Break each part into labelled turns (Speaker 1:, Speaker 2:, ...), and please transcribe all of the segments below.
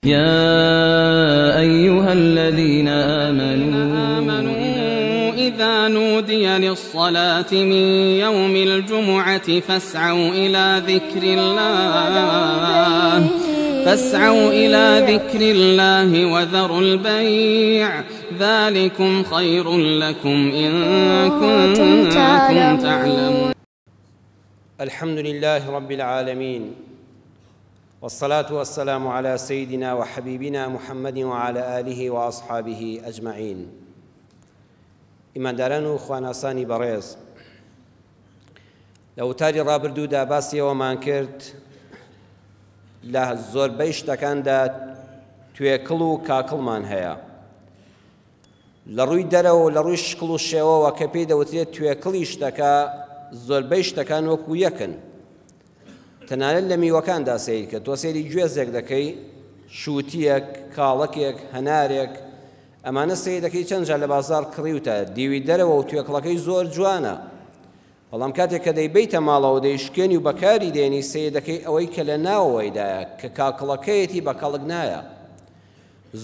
Speaker 1: يا أيها الذين آمنوا
Speaker 2: إذا نودي للصلاة من يوم الجمعة فاسعوا إلى ذكر الله فاسعوا إلى ذكر الله وذروا البيع ذلكم خير لكم إن كنتم تعلمون.
Speaker 3: الحمد لله رب العالمين والصلاة والسلام على سيدنا وحبيبنا محمد وعلى آله وأصحابه أجمعين. ئیمانداران و خواناسانی بەڕێز، لە وتاری ڕابردوودا باسی ئەوەمان کرد لە زۆربەی شتەکاندا توێکڵ و کاکڵمان هەیە لە ڕووی دەرەوە و لە ڕووی شکڵ و شێوەوە کە پێی دەوترێت توێکڵی شتەکە، زۆربەی شتەکان وەکو یەکن. تەنانەت لە میوەکاندا سەیر کە تۆ سەیری گوێزێک دەکەی، شووتییەک، کاڵەکێک، هەنارێک، ئەمانە سەیر دەکەی چەند جار لە بازاڕ کڕیوتە، دیوی دەرەوە و توێکڵەکەی زۆر جوانە، بەڵام کاتێک کە دەیبەیتە ماڵەوە دەیشکێنی و بەکاری دێنی سەیر دەکەی ئەوەی کە لە ناوەوەیدایە کە کاکڵەکەیەتی بە کەڵک نایە.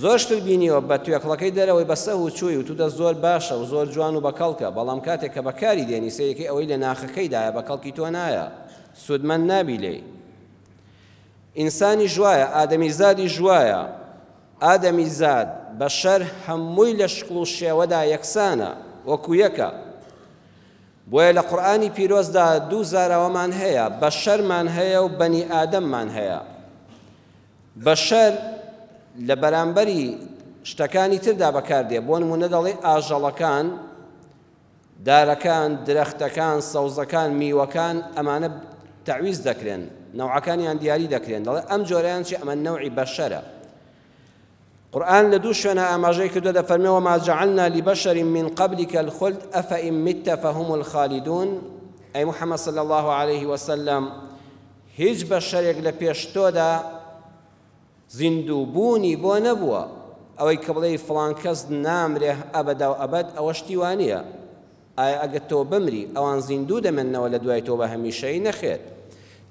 Speaker 3: زۆر شتت بینیوە بە توێکڵەکەی دەرەوەی بە سەهو چووی وتوتە زۆر باشە و زۆر جوان و بەکەڵکە، بەڵام کاتێک کە بەکاری دێنی سەیرەکەی ئەوەی لە ناخەکەیدایە بە کەڵکی تۆ نایە، سوودمەند نابی لێی. ئینسانیش وایە، ئادەمیزادیش وایە، ئادەمیزاد، بەشەر، هەمووی لە شکڵ و شێوەدا یەکسانە، وەکو یەکە. بۆیە لە قورئانی پیرۆزدا دوو زاراوەمان هەیە، بەشەرمان هەیە و بەنی ئادەممان هەیە. بەشەر لە بەرامبەری شتەکانی تردا بەکاردێ، بۆ نموونە دەڵێی ئاژەڵەکان، دارەکان، درەختەکان، سەوزەکان، میوەکان، ئەمانە تەعویز دەکرێن، نەوعەکانیان دیاری دەکرێن، دەڵێ ئەم جۆرەیان چی؟ ئەمە نەوعی بەشەرە. قورئان لە دوو شوێنە ئاماژەی کردووە دەفەرمێ وما جعلنا لبشر من قبلك الخلد أفإن مت فهم الخالدون. ئەی محمد صلی الله عليه وسلم هیچ بەشەرێک لە پێش تۆدا زیندوو بوونی بۆ نەبووە، ئەوەی کە بڵێی فڵان کەس نامرێ ئەبەدا و ئەبەد ئەوە شتی وا نییە، ئایا ئەگەر تۆ بمری ئەوان زیندوو دەمێننەوە لە دوای تۆ بە هەمیشەیی؟ نەخێر.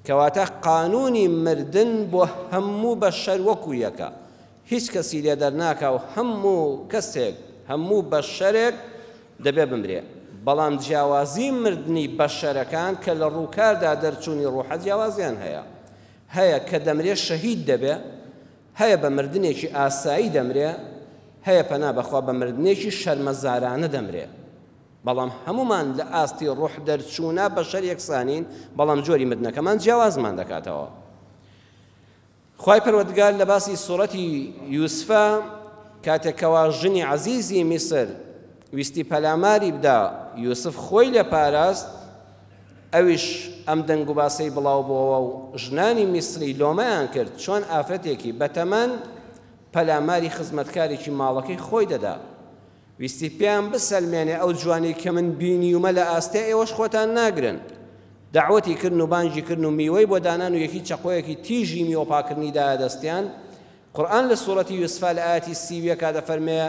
Speaker 3: کەواتە قانوونی مردن بۆ هەموو بەشەر وەکوو یەکە، هیچ کەسی لێ دەرناکا و هەموو کەسێک، هەموو بەشەرێک دەبێ بمرێ، بەڵام جیاوازی مردنی بەشەرەکان کە لە ڕووکاردا دەرچوونی ڕوحە جیاوازیان هەیە. هەیە کە دەمرێ شەهید دەبێ، هەیە بە مردنێکی ئاسایی دەمرێ، هەیە پەنا بەخوا بە مردنێکی شەرمەزارانە دەمرێ. بەڵام هەموومان لە ئاستی ڕوح دەرچوونا بەشەر یەکسانین، بەڵام جۆری مردنەکەمان جیاوازمان دەکاتەوە. خوای پەروەردگار لە باسی سوڕەتی یوسفە کاتێک کەوا ژنی عەزیزی میسر ویستی پەلاماری بدا یوسف خۆی لێ پاراست، ئەویش ئەم دەنگ و باسەی بڵاو بۆوە و ژنانی میسری لۆمەیان کرد چۆن ئافرەتێکی بەتەمەن پەلاماری خزمەتکارێکی ماڵەکەی خۆی دەدا. ویستی پێیان بسەلمێنێ ئەو جوانەی کە من بینیومە لە ئاستێ ئێوەش خۆتان ناگرن. دەعوەتی کردن و بانگی کردن و میوەی بۆ دانان و یەکی چەقۆیەکی تیژی میوە پاکردنی دایە دەستیان. قورئان لە سوڕەتی یوسفا لە ئایەتی 31 دەفەرمێ،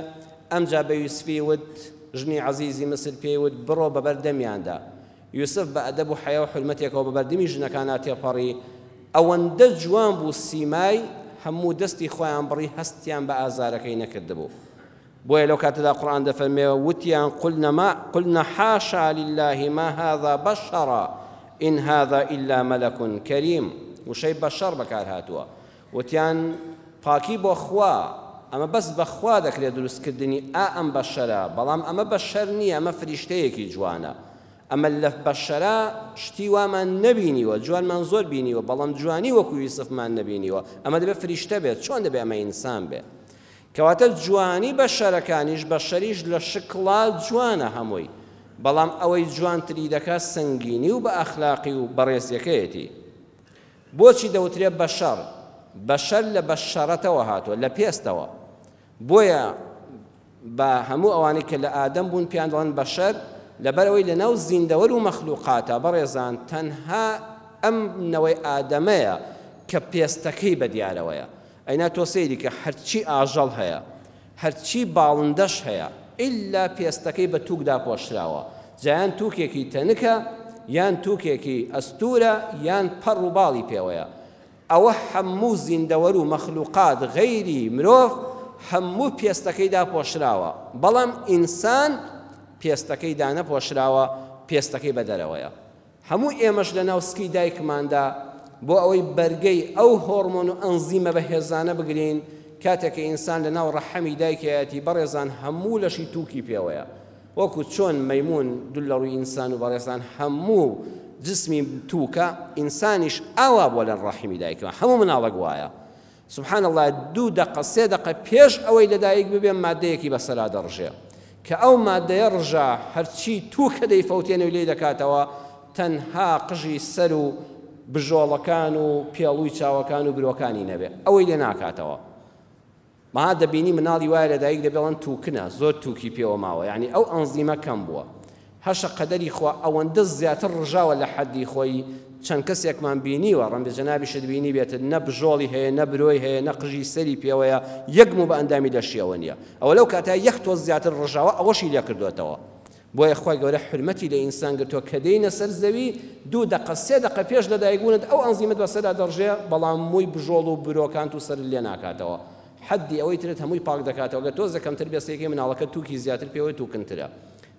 Speaker 3: ئەمجا بە یوسفی وت، ژنی عەزیزی میسر پێی وت، بڕۆ بەبەر دەمیاندا. یوسف بە ئەدەب و حەیا و حورمەتێکەوە بە بەردمی ژنەکانا تێپەڕی، ئەوەندە جوان بوو سیمای، هەموو دەستی خۆیان بڕی هەستیان بە ئازارەکەی نەکردبوو. بۆیە لەو کاتەدا قورئان دەفەرمێ وتیان قلنا ما قلنا حاشا لله ما هذا بشرا إن هذا إلا ملك كريم. وشەی بەشەڕ بەکار هاتووە. وتیان پاکی بۆ خوا، ئەمە بەس بە خوا دەکرێت دروستکردنی ئا ئەم بەشەرە، بەڵام ئەمە بەشەر نییە، ئەمە فریشتەیەکی جوانە. ئەمە لە بەشەرا شتی وامان نەبینیوە، جوانمان زۆر بینیوە، بەڵام جوانی وەکو یوسفمان نەبینیوە. ئەمە دەبێت فریشتە بێت، چۆن دەبێت ئەمە ئینسان بێت؟ کەواتە جوانی بەشەرەکانیش بەشەریش لە شکڵا جوانە هەمووی، بەڵام ئەوەی جوانتری دەکا سەنگینی و بە ئەخلاقی و بەڕێزیەکەیەتی. بۆچی دەوترێ بەشەڕ؟ بەشەر لە بەشەڕەتەوە هاتووە، لە پێستەوە. بۆیە بە هەموو ئەوانەی کە لە ئادەم بوون پێیان دەڵێن بەشەر، لەبەرئەوەی لەناو زیندەوەر و مەخلوقاتە بەڕێزان تەنها ئەم نەوەی ئادەمەیە کە پێستەکەی بەدیارەوەیە. ئەینا تۆ سەیری کە هەرچی ئاژەڵ هەیە هەرچی باڵندەش هەیە ئیلا پێستەکەی بە توک داپۆشراوە جا یان توکێکی تەنکە یان توکێکی ئەستورە یان پەڕ و باڵی پێوەیە. ئەوە هەموو زیندەوەر و مەخلوقات غەیری مرۆڤ هەموو پێستەکەی داپۆشراوە، بەڵام ئینسان پێستەکەی دانەپۆشراوە، پێستەکەی بەدەرەوەیە. هەموو ئێمەش لەناو سکی دایکماندا بۆ ئەوەی بەرگەی ئەو هۆڕمۆن و ئەنزیمە بەهێزانە بگرین، کاتێک کە ئینسان لەناو ڕەحمی دایکیایەتی بەڕێزان هەموو لەشی تووکی پێوەیە، وەکو چۆن مەیموون دول لە ڕووی ئینسان و بەڕێزان هەموو جسمی تووکە، ئینسانیش ئاوا بووە لە ڕەحمی دایکمان، هەموو مناڵێک وایە. سبحان اللە دوو دەقە سێ دەقە پێش ئەوەی لەدایک ببێ مادەیەکی بەسەرا دەڕژێ کە ئەو مادەیە ڕژا هەرچی تووکە دەیفەوتێنێ و لێی دەکاتەوە تەنها قژی سەر و بژۆڵەکان و پێڵووی چاوەکان و برۆکانی نەبێ ئەوەی لێ ناکاتەوە مەها دەبینی مناڵی وایە لەدایک دەبێ ئەڵێن تووکنە زۆر تووکی پێوە ماوە یعنی ئەو ئەنزیمە کەم بووە هەشە قەدەری خوا ئەوەندە زیاتر ڕژاوە لە حەدی خۆی چەند کەسێکمان بینیوە ڕەنگە جەنابیشت بینیبێتت نە بژۆڵی هەیە نە برۆی هەیە نە قژی سەری پێوەیە یەک موو بە ئەندامی لەشیەوە نییە ئەوە لەو کاتە یەک تۆز زیاتر ڕژاوە ئەوەشی لێکردۆتەوە بۆیە خوای گەورە حورمەتی لە ئینسان گرتووە کە دێینە سەر زەوی دوو دەقە سێ دەقە پێش لەدایکبوونت ئەو ئەنزیمەت بەسەردا دەڕژێ بەڵام مووی بژۆڵ و برۆکانت و سەرت لێ ناکاتەوە حەدی ئەوەی ترت هەمووی پاک دەکاتەوە گەر تۆزە کەمتر بێ سەیرکەی مناڵەکە تووکی زیاتر پێوەی تووکنترە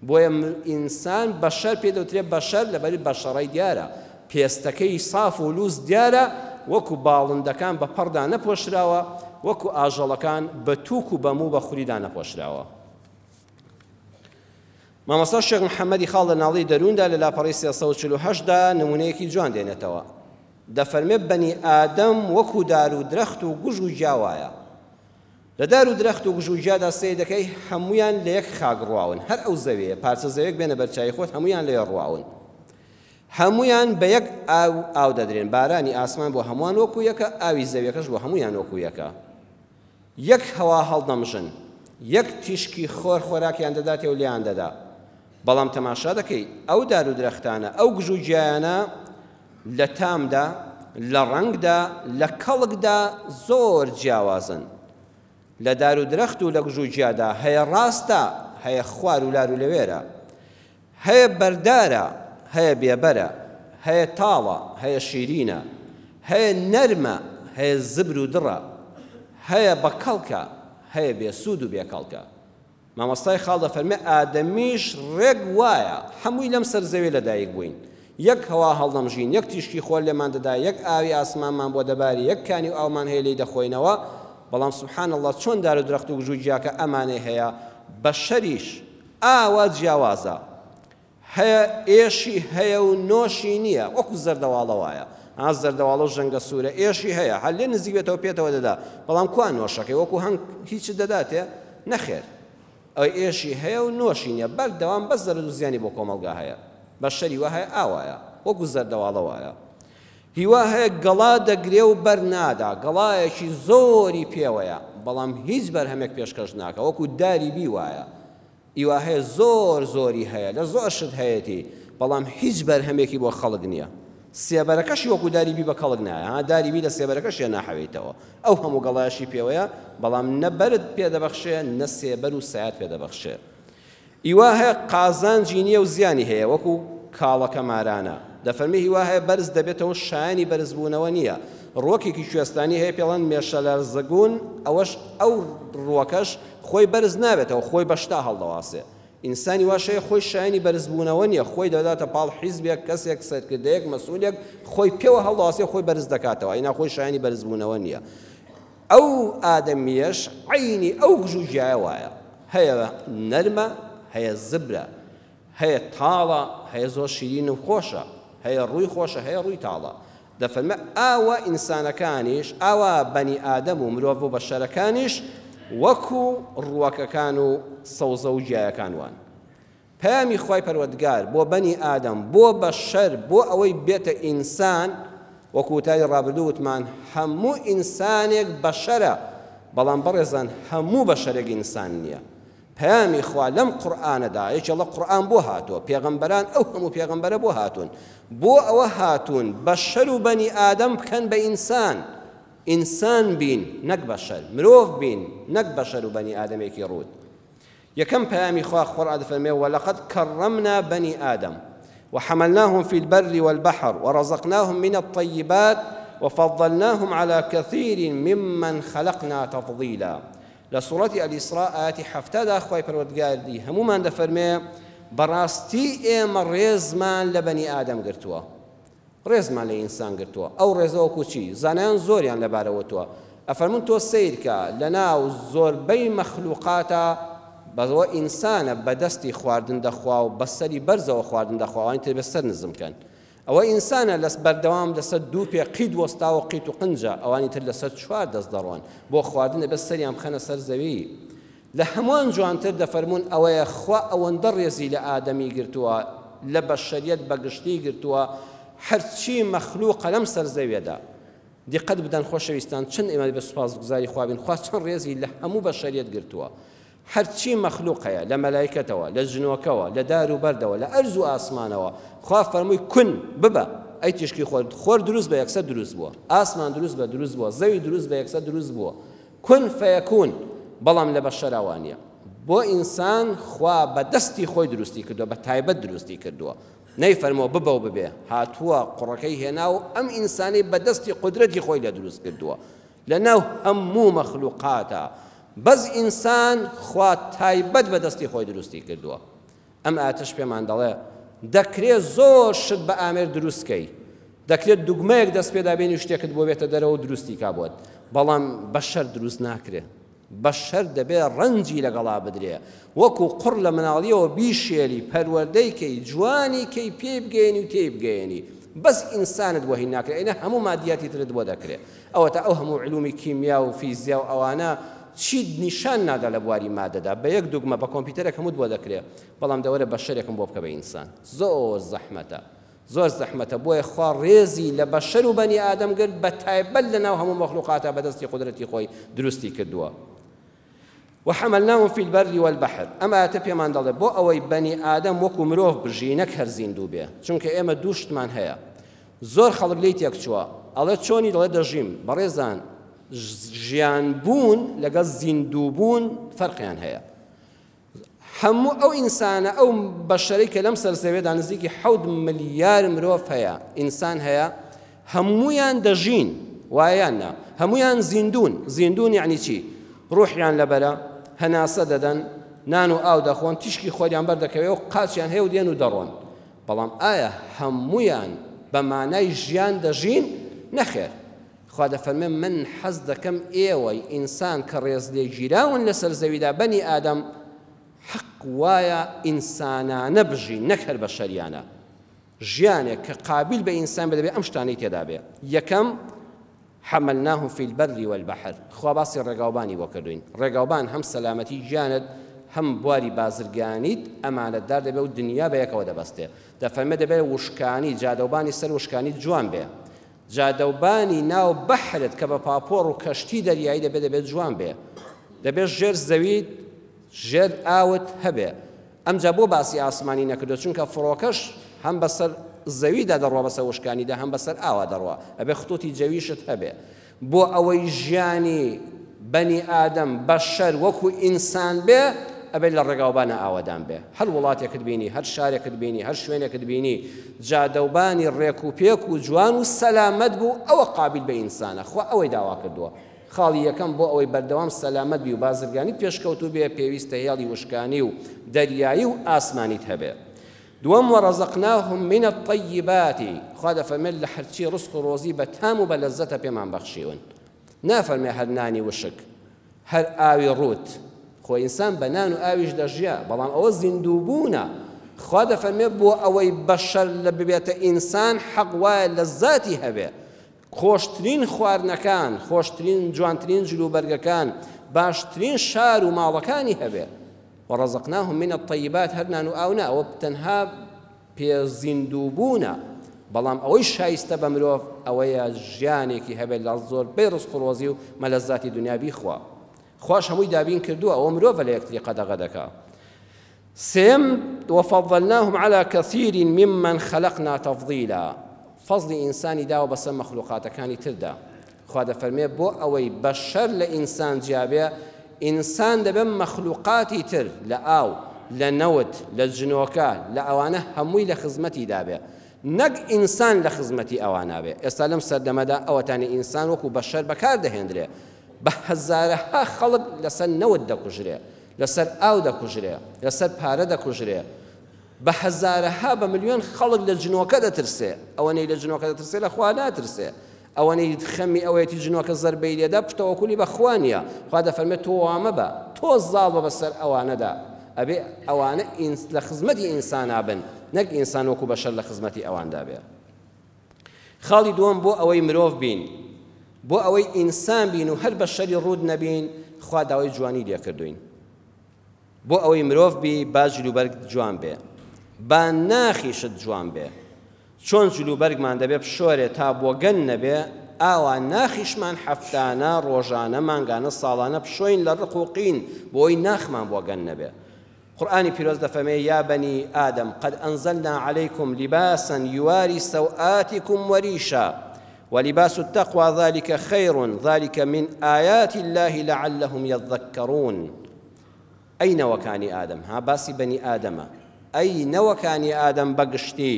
Speaker 3: بۆیە ئینسان بەشەر پێ دەوترێ بەشەر لەبەری بەشەڕەی دیارە پێستەکەی ساف و لوس دیارە وەکو باڵندەکان بە پەڕدا نەپۆشراوە وەکو ئاژەڵەکان بە توک و بە موو بە خوریدا نەپۆشراوە. مامۆستا شێخ محەممەدی خاڵ لە ناڵی دەرووندا لە لاپەڕەی 348 دا نموونەیەکی جوان دێنێتەوە دەفەرمێ بەنی ئادەم وەکو دار و درەخت و گوژ و گیا وایە لە دار و درەخت و گژ و گیادا سەیر دەکەی هەموویان لە یەک خاک ڕواون هەر ئەو زەویە پارچە زەویەک بێنە بەرچاوی خۆت هەموویان لەوێ ڕواون هەموویان بە یەک ئاو ئاو دەدرێن بارانی ئاسمان بۆ هەمووان وەکو یەکە ئاوی زەویەکەش بۆ هەموویان وەکو یەکە یەک هەوا هەڵدەمژن یەک تیشکی خۆر خۆراکیان دەداتێ و لێیان دەدا بەڵام تەماشا دەکەی ئەو دار و درەختانە ئەو گژ و گیایانە لە تامدا، لە ڕەنگدا، لە کەڵکدا زۆر جیاوازن. لە دار و درەخت و لە گژوگیادا هەیە ڕاستە، هەیە خوار و لار و لەوێرە. هەیە بەردارە، هەیە بێبەرە، هەیە تاڵە، هەیە شیرینە، هەیە نەرمە، هەیە زبر و دڕە، هەیە بەکەڵکە، هەیە بێسوود و بێکەڵکە. مامۆستای خاڵ دەفەرمێ ئادەمیش ڕێک وایە، هەمووی لەم سەر زەویە لەدایک بووین، یەک هەوا هەڵدەمژین، یەک تیشکی خۆر لێمان دەدا، یەک ئاوی ئاسمانمان بۆ دەباری، یەک کانی و ئاومان هەیە لێی دەخۆینەوە، بەڵام سبحان اللە چۆن دار و درەخت و گژو گیاکە ئەمانەی هەیە، بەشەریش ئاوا جیاوازە، هەیە ئێشی هەیە و نۆشی نییە، وەکو زەردەواڵە وایە، ها زەردەواڵە و ژەنگە سوورە ئێشی هەیە، هەر لێ نزیک بێتەوە پێتەوە دەدا، بەڵام کوا نۆشەکەی وەکو هەنگ هیچت دەداتێ؟ نەخێر ئەوی ئێشی هەیە و نۆشی نییە، بەردەوام بەس زەرەر و زیانی بۆ کۆمەڵگا هەیە، بەشەری وا هەیە ئاوایە، وەکو زەردەواڵە وایە. هیوا هەیە گەڵا دەگرێ و بەر نادا، گەڵایەکی زۆری پێوەیە، بەڵام هیچ بەرهەمێک پێشکەش ناکا، وەکو داری بی وایە. ئیوا هەیە زۆر زۆری هەیە لە زۆر شت هەیەتی بەڵام هیچ بەرهەمێکی بۆ خەڵک نییە سێبەرەکەشی وەکو داری بی بە کەڵک نایە ها داری بی لە سێبەرەکەشیان ناحەوێیتەوە ئەو هەموو گەڵایەشی پێوەیە بەڵام نە بەرد پێ دەبەخشێ نە سێبەر و سایەت پێ دەبەخشێ ئیوا هەیە قازانجی نییە و زیانی هەیە وەکو کاڵەکە مارانە دەفەرمی هیوا هەیە بەرز دەبێتەوە شایانی بەرزبوونەوە نییە ڕوەکێکی کوێستانی هەیە پێڵەن مێشەلەرزەگون ئەوەش ئەو ڕوەکەش خۆی بەرز نابێتەوە خۆی بە شتا هەڵدەواسێ ئینسانی واش هەیە خۆی شایەنی بەرزبوونەوە نییە خۆی دەداتە پاڵ حیزبێک کەسێک سەرکردەیەک مەسئولێک خۆی پێوە هەڵدەواسێ خۆی بەرز دەکاتەوە ئینا خۆی شایەنی بەرزبوونەوە نییە ئەو ئادەمیەش عەینی ئەو گژ و گیایە وایە هەیە نەرمە هەیە زبرە هەیە تاڵە هەیە زۆر شیرین و خۆشە هەیە ڕووی خۆشە هەیە ڕووی تاڵە دەفەرمێ ئاوا ئینسانەکانیش، ئاوا بەنی ئادەم و مرۆڤ و بەشەرەکانیش وەکو ڕووەکەکان و سەوزە و گیایەکان وان. پەیامی خوای پەروەردگار بۆ بەنی ئادەم، بۆ بەشەر، بۆ ئەوەی بێتە ئینسان، وەکو وتاری ڕابردوو وتمان هەموو ئینسانێک بەشەرە، بەڵام بەڕێزان هەموو بەشەرێک ئینسان نییە. پەیامی خوا لەم قورئانەدا یەکێ ڵە قورئان بۆ هاتووە پێغەمبەران ئەو هەموو پێغەمبەرە بۆ هاتوون بۆ ئەوە هاتوون بەشەر و بەنی ئادەم بکەن بە ئینسان ئینسان بین نەک بەشەر مرۆڤ بین نەک بەشەر و بەنی ئادەمێکی ڕووت یەکەم پەیامی خوا قورئان دەفەرمێ ولقد كرمنا بني آدم وحملناهم في البر والبحر ورزقناهم من الطيبات. وفضلناهم على كثير ممن خلقنا تفضیلا. لە سوڕەتی الاسراء ئایەتی 70 دا خوای پەروەردگاری هەموومان دەفەرمێ بەڕاستی ئێمە ڕێزمان لە بەنی ئادەم گرتووە، ڕێزمان لە ئینسان گرتووە. ئەو ڕێزە وەکو چی؟ زانایان زۆریان لەبارە وتووە، ئەفەرموون تۆ سەیرکە لەناو زۆربەی مەخلوقاتە بەوە ئینسانە بەدەستی خواردن دەخوا و بەسەری بەرزەوە خواردن دەخوا، ئەوانی تر بێ سەر نزم کەن. ئەوە ئینسانە لەس بەردەوام لەسەر دوو پێ قیت وەستاوە قیت و قنجە، ئەوانی تر لەسەر چوار دەست دەڕۆن بۆ خواردن دەبێت سەریان بخەنە سەر زەوی. لە هەمووان جوانتر دەفەرموون ئەوەیە خوا ئەوەندە ڕێزی لە ئادەمی گرتووە، لە بەشەریەت بەگشتی گرتووە، هەرچی مەخلوقە لەم سەر زەویەدا. دیقەت بدەن خۆشەویستان چەند ئێمە دەبێت سوپاسگوزاری خوا بین، خوا چەند ڕێزی لە هەموو بەشەریەت گرتووە. هەرچی مەخلوق هەیە لە مەلایکەتەوە، لە جنۆکەوە، لە دار و بەردەوە، لە ئەرز و ئاسمانەوە، خوا فەرمووی کون، ببە، ئەی تیشکی خۆر، خۆر دروست بە یەکسەر دروست بووە، ئاسمان دروست بە دروست بووە، زەوی دروست بە یەکسەر دروست بووە، کون فەیەکون، بەڵام لە بەشەرا وانیە. بۆ ئینسان خوا بە دەستی خۆی دروستی کردووە، بە تایبەت دروستی کردووە. نەیفەرمووە ببە و ببێ، هاتووە قوڕەکەی هێنا و ئەم ئینسانەی بە دەستی قودرەتی خۆی لێ دروست کردووە. لە ناو هەموو مەخلوقاتا بەس ئینسان خوا تایبەت بە دەستی خۆی دروستی کردووە. ئەم ئایەتەش پێمان دەڵێ دەکرێ زۆر شت بە ئامێر دروست کەی، دەکرێت دوگمەیەک دەست پێدا بێنی و شتێکت بۆ بێتە دەرەوە و دروستی کا بۆت، بەڵام بەشەر دروست ناکرێ. بەشەر دەبێ ڕەنجی لەگەڵا بدرێ، وەکو قوڕ لە مناڵیەوە بیشێلی، پەروەردەی کەی، جوانی کەی، پێی بگەیەنی و تێی بگەیەنی. بەس ئینسانت بۆ هین ناکرێ، ئەینا هەموو مادیاتی ترت بۆ دەکرێ. ئەوەتا ئەو هەموو علومی کیمیا و فیزیا و ئەوانە چیت نیشان نادا لە بواری مادەدا، بە یەک دوگمە بە کۆمپیوتەرێک هەمووت بۆ دەکرێ، بەڵام دەوەرە بەشەرێکم بۆ بکە بە ئینسان زۆر زەحمەتە، زۆر زەحمەتە. بۆیە خوا ڕێزی لە بەشەر و بەنی ئادەم گرت، بە تایبەت لە ناو هەموو مەخلوقاتا بە دەستی قودرەتی خۆی دروستی کردووە. وحملناهم فی البر والبحر، ئەم ئایەتە پێمان دەڵێ بۆ ئەوەی بەنی ئادەم وەکو مرۆڤ بژی نەک هەر زیندوو بێ، چونکە ئێمە دوو شتمان هەیە زۆر خەڵک لێی تێکچووە، ئەڵێ چۆنی؟ دەڵێ دەژیم. بەڕێزان ژیان بوون لەگەڵ زیندوو بوون فەرقیان هەیە. هەموو ئەو ئینسانە ئەو بەشەرەی کە لەم سەر زەوێدا نزیکی 7 ملیار مرۆڤ هەیە، ئینسان هەیە، هەموویان دەژین وایە نا؟ هەموویان زیندوون. زیندوون یعنی چی؟ ڕوحیان لەبەرە، هەناسە دەدەن، نان و ئاو دەخۆن، تیشکی خۆریان بەردەکەوێ و قاچیان هەیە و دێن و دەڕۆن. بەڵام ئایا هەموویان بە مانای ژیان دەژین؟ نەخێر. خوا دەفەرمێ من حەز دەکەم ئێوەی ئینسان کە ڕێزلێگیراون لەسەر زەویدا بەنی ئادەم، حەق وایە ئینسانانە بژین نەک هەر بەشەریانە. ژیانێک کە قابیل بە ئینسان بێ دەبێ ئەم شتانەی تێدا بێ. یەکەم، حملناهم فی البر والبحر، خوا باسی ڕێگاوبانی بۆ کردوین. ڕێگاوبان هەم سەلامەتی گیانت هەم بواری بازرگانیت ئەمانەتدار دەبێ و دنیا بە یەکەوە دەبەستێ. دەفەرمێ دەبێ وشکانی، جادەوبانی سەر وشکانیت جوان بێ. جادەوبانی ناو بەحرت کە بە پاپۆڕ و کەشتی دەریایی دەبێ دەبێ جوان بێ. دەبێ ژێر زەویت، ژێر ئاوت هەبێ. ئەمجا بۆ باسی ئاسمانی نەکردووە؟ چونکە فڕۆکەش هەم بەسەر زەویدا دەڕوا بەسەر وشکانیدا، هەم بەسەر ئاوا دەڕوا. ئەبێ خطوطی جەویشت هەبێ بۆ ئەوەی ژیانی بەنی ئادەم بەشەر وەکو ئینسان بێ، ئەبێت لە ڕێگاوبانە ئاوەدان بێ. هەر وڵاتێکت بینی، هەر شارێکت بینی، هەر شوێنێکت بینی، جادەوبانی ڕێک و پێک و جوان و سەلامەت بوو، ئەوە قابیل بە ئینسانە. خوا ئەوەی داوا کردووە. خاڵی یەکەم بۆ ئەوەی بەردەوام سەلامەت بی و بازرگانیت پێشکەوتوو بێ، پێویستە هێڵی وشکانی و دەریایی و ئاسمانیت هەبێ. دووەم، وەڕەزەقناهم من الطیبات، خوا دەفەرمێت لە هەرچی ڕزق و ڕۆزی بە تام و بە لەززەتە پێمان بەخشیون. نافەرمێ هەر نانی وشک، هەر ئاوی ڕووت، خۆ ئینسان بە نان و ئاویش دەژیا، بەڵام ئەوە زیندووبوونە. خوا دەفەرمێ بۆ ئەوەی بەشەر لە ببێتە ئینسان حەق وایە لەززاتی هەبێ. خۆشترین خواردنەکان، خۆشترین جوانترین جلوبەرگەکان، باشترین شار و ماڵەکانی هەبێ. وەڕەزەقناهم من الطیبات، هەر نان و ئاو نا، ئەوە تەنها پێ زیندووبوونە، بەڵام ئەوەی شایستە بە مرۆڤ ئەوەیە ژیانێکی هەبێت لە زۆربەی ڕزق و ڕۆزی و مەلەزاتی دنیا بیخوا. خواش هەمووی دابین کردووە، ئەوە مرۆڤە لە یەکتری قەدەغە دەکا. سێیەم، وفضلناهم علی کثیر ممن خلقنا تفضیلا، فەزڵی ئینسانی داوە بەسەر مەخلوقاتەکانی تردا. خوا دەفەرمێ بۆ ئەوەی بەشەر لە ئینسان جیا بێ، ئینسان دەبێ مەخلوقاتی تر لە ئاو، لە نەوت، لە جنۆکە، لە ئەوانە هەمووی لە خزمەتیدا بێ. نەک ئینسان لە خزمەتی ئەوانا بێ. ئێستا لەم سەردەمەدا ئەوەتانی ئینسان وەکو بەشەر بەکار دەهێندرێ. بە هەزارەها خەڵک لەسەر نەوت دەکوژرێ، لەسەر ئاو دەکوژرێ، لەسەر پارە دەکوژرێ. بە هەزارەها بە ملیۆن خەڵک لە جنۆکە دەترسێ. ئەوەنەی لە جنۆکە دەترسێ لە خوا ناترسێ. ئەوەنەی خەمی ئەوەیەتی جنۆکە زەربەی لێدا پشتەوەکولی بە خوا نییە. خوا دەفەرمێ تۆ وامەبە، تۆ زاڵ بە بەسەر ئەوانەدا. ئەبێ ئەوانە لە خزمەتی ئینسانا بن نەک ئینسان وەکو بەشەر لە خزمەتی ئەواندا بێ. خاڵی دووەم بۆ ئەوەی مرۆڤ بین، بۆ ئەوەی ئینسان بین و هەر بەشەری ڕووت نەبین، خوا داوای جوانی لێکردوین. بۆ ئەوەی مرۆڤ بی با جلوبەرگت جوان بێ، با ناخیشت جوان بێ. چۆن جلوبەرگمان دەبێ بشۆرێ تا بۆگەن نەبێ، ئاوا ناخیشمان هەفتانە، ڕۆژانە، مانگانە، ساڵانە بشۆین لە ڕق و قین بۆ ئەوەی ناخمان بۆگەن نەبێ. قورئانی پیرۆز دەفەرمێ، یا بنی آدم قد انزلنا علیکم لباسا یواری سوآتکم وریشا ولباس التقوی ذلک خیر ذلک من آیات اللە لعلهم یذکرون. ئەی نەوەکانی ئادەم، ها باسی بەنی ئادەمە، ئەی نەوەکانی ئادەم بەگشتی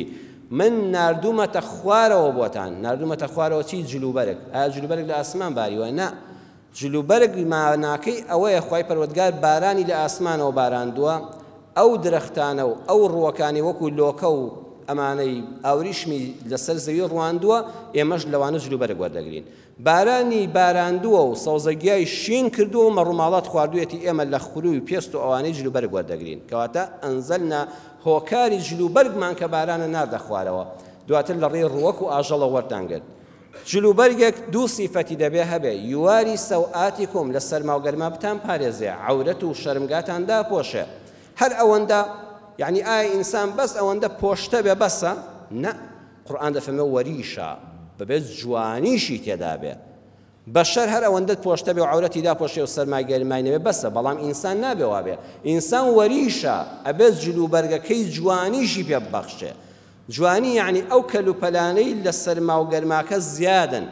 Speaker 3: من ناردوومەتە خوارەوە بۆتان، ناردوومەتە خوارەوە چی؟ جلوبەرگ. ئایا جلوبەرگ لە ئاسمان باریوە؟ نا، جلوبەرگ ماناکەی ئەوەیە خوای پەروەردگار بارانی لە ئاسمانەوە باراندووە، ئەو درەختانە و ئەو ڕووەکانی وەکو لۆکە و ئەمانەی ئاوریشمی لەسەر زەوی ڕواندووە، ئێمەش لەوانە جلوبەرگ وەردەگرین. بارانی باراندووە و سەوزەگیای شین کردووە و مەڕوماڵات خواردوویەتی ئێمە لە خوروی پێست و ئەوانەی جلوبەرگ وەردەگرین. کەواتە ئەنزلنا هۆکاری جلوبەرگمان کە بارانە ناردە خوارەوە دواتر لە ڕێی ڕووەک و ئاژەڵەوە وەرتان گرت. جلوبەرگێک دوو سیفەتی دەبێ هەبێ، یواری سەوئاتیکوم لە سەرما و گەرما بتان پارێزێ، عەورەت و شەرمگاتان داپۆشێ. هەر ئەوەندە؟ یەعنی ئایا ئینسان بەس ئەوەندە پۆشتە بێ بەسە؟ نە. قورئان دەفەرمێ وەریشە، بەبێ جوانیشی تێدا بێ. بەشەر هەر ئەوەندەت پۆشتە بێ و عەورەتی داپۆشێ و سەرمای گەرمای نەبێ بەسە، بەڵام ئینسان نابێ وابێ. ئینسان وەریشە، ئەبێ جلوبەرگەکەی جوانیشی پێ ببەخشێ. جوانی یەعنی ئەو کەلوپەلانەی لە سەرما و گەرماکە زیادن.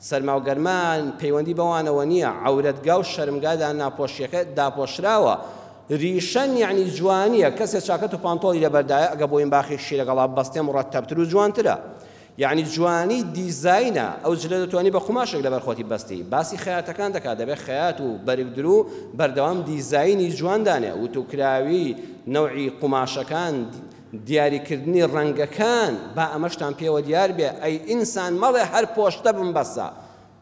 Speaker 3: سەرما و گەرما پەیوەندی بەوانەوە نییە، عەورەتگا و شەرمگا داناپۆشیەکە داپۆشراوە. ریشەن یەعنی جوانییە، کەسێ چاکەت و پانتۆڵی لەبەردایە ئەگە بۆینباخیشی لەگەڵا ببەستێ مڕەتەبتر و جوانترە. یەعنی جوانی دیزاینە، ئەو جلە دەتوانی بە قوماشێک لەبەر خۆتی ببەستی. باسی خەیاتەکان دەکات، دەبێ خەیات و بەرگدروو بەردەوام دیزاینی جوان دانێ، وتوکراوی، نەوعی قوماشەکان، دیاریکردنی ڕەنگەکان، با ئەمەشتان پێوە دیار بێ، ئەی ئینسان مەڵێ هەر پۆشتە بم بەسە،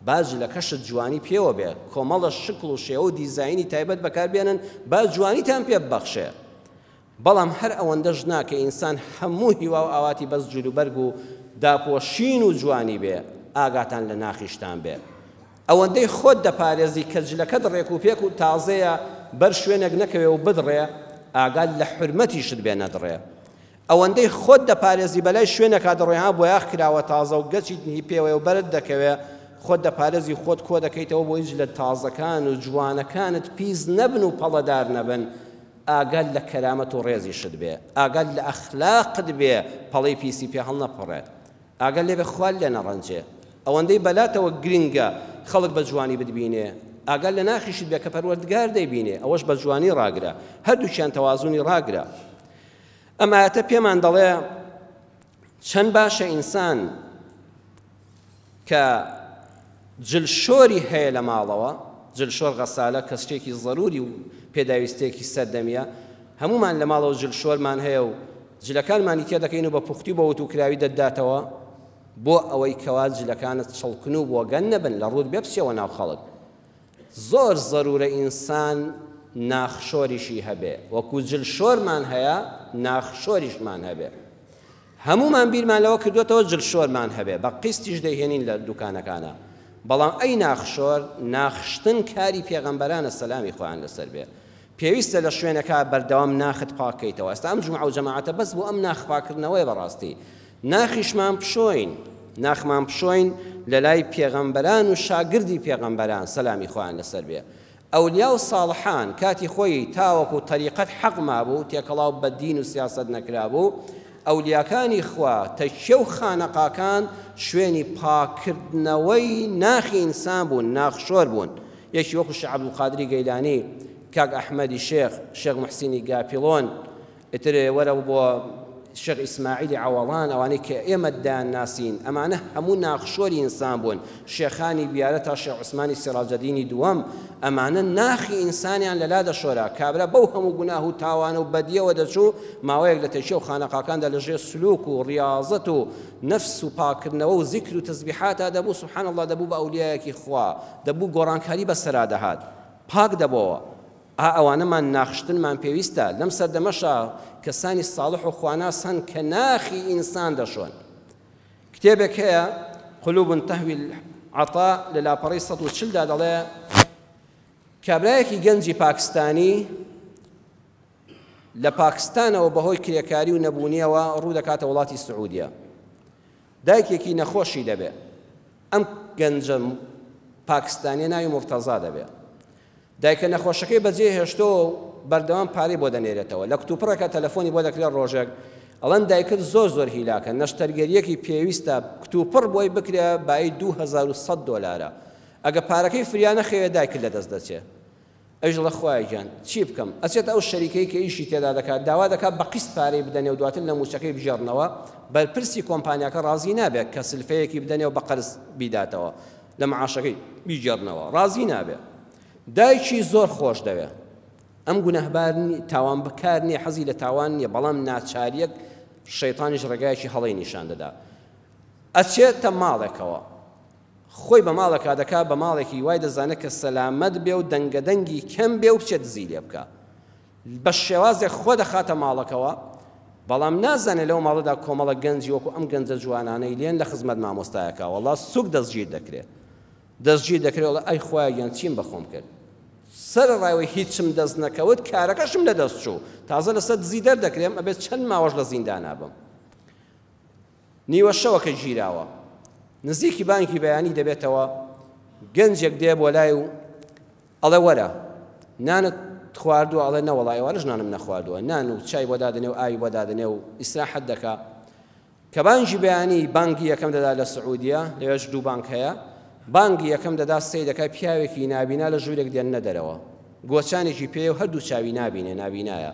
Speaker 3: با جلەکەشت جوانی پێوە بێ، کۆمەڵە شکڵ و شێوە و دیزاینی تایبەت بەکار بێنن با جوانیتان پێ ببەخشێ. بەڵام هەر ئەوەندەش نا کە ئینسان هەموو هیوا و ئاواتی بەس جلوبەرگ و داپۆشین و جوانی بێ، ئاگاتان لە ناخیشتان بێ. ئەوەندەی خۆت دەپارێزی کە جلەکەت ڕێکوپێک و تازەیە بەر شوێنێک نەکەوێ و بدڕێ، ئاگات لە حورمەتیشت بێ نەدڕێ. ئەوەندەی خۆت دەپارێزی بەلای شوێنێکا دەڕۆی ها بۆیاخ کراوە تازە و گەچیت هی پێوەیە و بەرت دەکەوێ، خۆت دەپارێزی خۆت کۆ دەکەیتەوە بۆی جلە تازەکان و جوانەکانت پیس نەبن و پەڵەدار نەبن، ئاگات لە کەرامەت و ڕێزیشت بێ، ئاگات لە ئەخلاقت بێ پەڵەی پیسی پێ هەڵنەپەڕێ. ئاگات لێبێ خوات لێ نەڕەنجێ. ئەوەندەی بەلاتەوە گرنگە خەڵک بە جوانی بتبینێ، ئاگات لە ناخیشت بێ کە پەروەردگار دەیبینێ، ئەوەش بە جوانی ڕاگرە. هەردووکیان تەوازونی ڕاگرە. ئەم ئایەتە پێمان دەڵێ چەند باشە ئینسان کە جلشۆری هەیە لە ماڵەوە، جلشۆر غەسالە کە شتێکی زەروری و پێداویستیەکی سەردەمیە، هەموومان لە ماڵەوە جلشۆرمان هەیە و جلەکانمانی تێدەکەین و بە پوختی و بە وتوکراوی دەتداتەوە بۆ ئەوەی کەوا جلەکانت چڵکن و بۆگەن نەبن لە ڕووت بێ بچیەوە ناو خەڵک. زۆر زەرورە ئینسان ناخشۆریشی هەبێ وەکو جلشۆرمان هەیە ناخشۆریشمان هەبێ. هەموومان بیرمان لەوە کردووەتەوە جلشۆرمان هەبێ، بە قیستیش دەیهێنین لە دوکانەکانا، بەڵام ئەی ناخشۆر، ناخشتن کاری پێغەمبەرانە سەلامی خوایان لەسەر بێ، پێویستە لە شوێنەکا بەردەوام ناخت پاک کەیتەوە، ئێستا ئەم جومعە و جەماعەتە بەس بۆ ئەم ناخ پاککردنەوەیە بەڕاستی ناخیشمان بشۆین، ناخمان بشۆین لەلای پێغەمبەران و شاگردی پێغەمبەران سەلامی خوایان لەسەر بێ. ئەولیا و ساڵحان کاتی خۆی تاوەکو تەریقەت حەق مابوو تێکەڵاو بە دین و سیاسەت نەکرابوو، ئەولیاکانی خوا تەکیە و خانەقاکان شوێنی پاککردنەوەی ناخی ئینسان بوون، ناخشۆر بوون، یەکی وەکو شێخ عەبدولقادری گەیلانی، کاک ئەحمەدی شێخ، شێخ موحسینی گاپیڵۆن، ئیتر وەرە بۆ. شێخ ئیسماعیلی عەوەڵان، ئەوانەی کە ئێمە دەیانناسین، ئەمانە هەموو ناخشۆری ئینسان بوون، شێخانی بیارە تا شێخ عوسمانی سیڕاجەدینی دووەم، ئەمانە ناخی ئینسانیان لەلا دەشۆرا، کابرا بەو هەموو گوناه و تاوانە و بەدییەوە دەچوو، ماوەیەک لە تەکیە و خانەقاکاندا لە ژێر سلوک و ڕیاضەت و نەفس و پاککردنەوە و زیکر و تەسبیحاتا دەبوو، سبحان اللە دەبوو بە ئەولیایەکی خوا، دەبوو گۆڕانکاری بەسەرا دەهات، پاک دەبۆوە. ئا ئەوانەمان ناخشتنمان پێویستە، لەم سەردەمەشا کەسانی ساڵح و خواناس هەن کە ناخی ئینسان دەشۆن. کتێبێک هەیە، قلوب تهوی العطاء، لە لاپەڕەی 140 دا دەڵێ، کابرایەکی گەنجی پاکستانی لە پاکستانەوە بەهۆی کرێکاری و نەبوونیەوە ڕوو دەکاتە وڵاتی سعودیە. دایکێکی نەخۆشی دەبێ. ئەم گەنجە پاکستانیە ناوی مورتەزا دەبێ. دایکە نەخۆشەکەی بەجێ هێشتۆوە و بەردەوام پارەی بۆ دەنێرێتەوە. لە کتوپڕێکا تەلەفۆنی بۆ دەکرێت ڕۆژێک ئەڵێن دایکت زۆر زۆر هیلاکە، نەشتەرگەرییەکی پێویستە کتوپڕ بۆی بکرێ بایی 2100 دۆلارە. ئەگە پارەکەی فریا نەخەوێ دایکت لەدەست دەچێ. ئەویش دەڵێ خوایە گیان چی بکەم؟ ئەچێتە ئەو شەریکەی کە ئیشی تێدا دەکات داوا دەکات بە قیست پارەی بدەنێ و دواتر لە مووچەکەی بگێڕنەوە، بەرپرسی کۆمپانیاکە ڕازی نابێت کە سلفەیەکی بدەنێ و بە قەرز بیداتەوە. لە معاشەکەی بیگێڕنەوە ڕازی نابێ دایکی زۆر خۆش دەوێ ئەم گوناهبار تاوان بکار نییە حەزی لە تاوان نییە بەڵام ناچاریەک شەیتانیش ڕێگایەکی هەڵەی نیشان دەدا ئەچێتە ماڵێکەوە خۆی بە ماڵێکا دەکا بە ماڵێکی وای دەزانێت کە سەلامەت بێ و دەنگە دەنگی کەم بێ و بچێت دزی لێ بکە بە شێوازێک خۆ دەخاتە ماڵەکەوە، بەڵام نازانێ لەو ماڵەدا کۆمەڵە گەنجی وەکو ئەم گەنجە جوانانەی لێن لە خزمەت مامۆستایەکا، وەڵا سوک دەستگیر دەکرێ. دەستگیر دەکرێ وەڵا ئەی خوایە گیان چیم بە خۆم کرد؟ سەرەڕای ئەوەی هیچم دەست نەکەوت کارەکەشم لە دەست چوو، تازە لەسەر دزی دەردەکرێم ئەبێت چەند ماوەش لە زیندانا بم. نیوە شەوە کە گیراوە نزیکی بانکی بەیانی دەبێتەوە گەنجێک دێ بۆ لای و ئەڵێ وەرە نانت خواردووە؟ ئەڵێ نەوەڵا ئێوارەش نانم نەخواردووە. نان و چای بۆ دادەنێ و ئاوی بۆ دادەنێ و ئیسراحەت دەکا. کە بانگی بەیانی بانگی یەکەم دەدا لە سعودیە، لەوێش دوو بانگ هەیە، بانگی یەکەم دەدا سەیر دەکا پیاوێکی نابینا لە ژوورێک دێننە دەرەوە. گۆچانێکی پێیە و هەردوو چاوی نابینێ، نابینایە.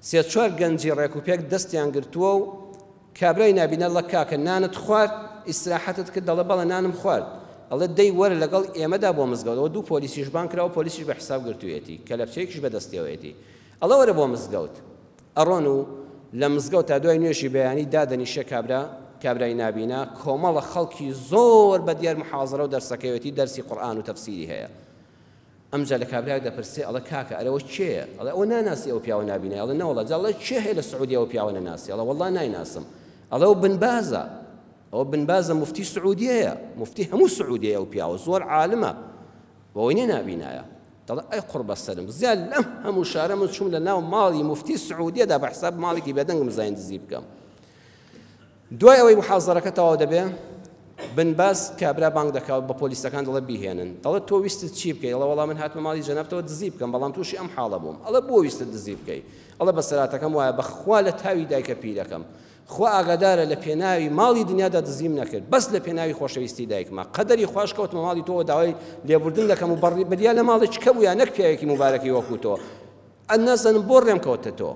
Speaker 3: سێ چوار گەنجی ڕێکوپێک دەستیان گرتووە و کابرای نابینا دەڵێ کاکە نانت خوارد؟ ئیسراحەتت کرد؟ دەڵێ بەڵێ نانم خوارد. ئەڵێ دەی وەرە لەگەڵ ئێمەدا بۆ مزگەوت. ئەوە دوو پۆلیسیش بانگ کراوە، پۆلیسیش بە حیساب گرتوویەتی، کەلەپچەیەکیش بە دەستیەوەیەتی. ئەڵێ وەرە بۆ مزگەوت. ئەڕۆن و لە مزگەوتا دوای نوێژی بەیانی دادەنیشێ کابرا، کابرای نابینا، کۆمەڵە خەڵکی زۆر بە دیار محازەرە و دەرسەکەیەتی، دەرسی قورئان و تەفسیری هەیە. ئەمجا لە کابرایەک دەپرسێ ئەڵێ کاکە ئەرێ ئەوە کێیە؟ ئەڵێ ئەوە ناناسی ئەو پیاوە نابینای؟ ئەڵێ نەوەڵا. جا ئەڵێ کێ هەیە لە سعودیە ئەو پیاوە نەناسی؟ ئەڵێ وەڵا نایناسم. ئەڵێ ئەو بن بازە. ئەوە بن بازە موفتی سعودیەیە، موفتی هەموو سعودیەیە ئەو پیاوە زۆر عالمە. بەوەی نیە نابینایە. دەڵێ ئەی قوڕ بەسەرم زیاد لەم هەموو شارە من چووم لە ناو ماڵی موفتی سعودیەدا بە حساب ماڵێکی بێدەنگم زین دزی بکەم. دوای ئەوەی محازەرەکە تەواو دەبێ بن باز کابرا بانگ دەکا و بە پۆلیسەکان دەڵێ بیهێنن. دەڵێ تۆ ویستت چی بکەی؟ ئەڵێ وەڵا من هاتمە ماڵی جەنابتەوە دزی بکەم بەڵام تووشی ئەم حاڵە بووم. ئەڵێ بۆ ویستت دزی بکەی؟ ئەڵێ بەسەراتەکەم وایە بەخوا لە تاوی دایکە پیرەکەم. خوا ئاگادارە لە پێناوی ماڵی دنیادا دزیم نەکرد بەس لە پێناوی خۆشەویستی دایکمە. قەدەری خواش کەوتمە ماڵی تۆوە داوای لێبوردن دەکەم و بریا لە ماڵێکی کە بوویا نەک پیاوێکی موبارەکی وەکوو تۆ. نازانم بۆ ڕێم کەوتە تۆ.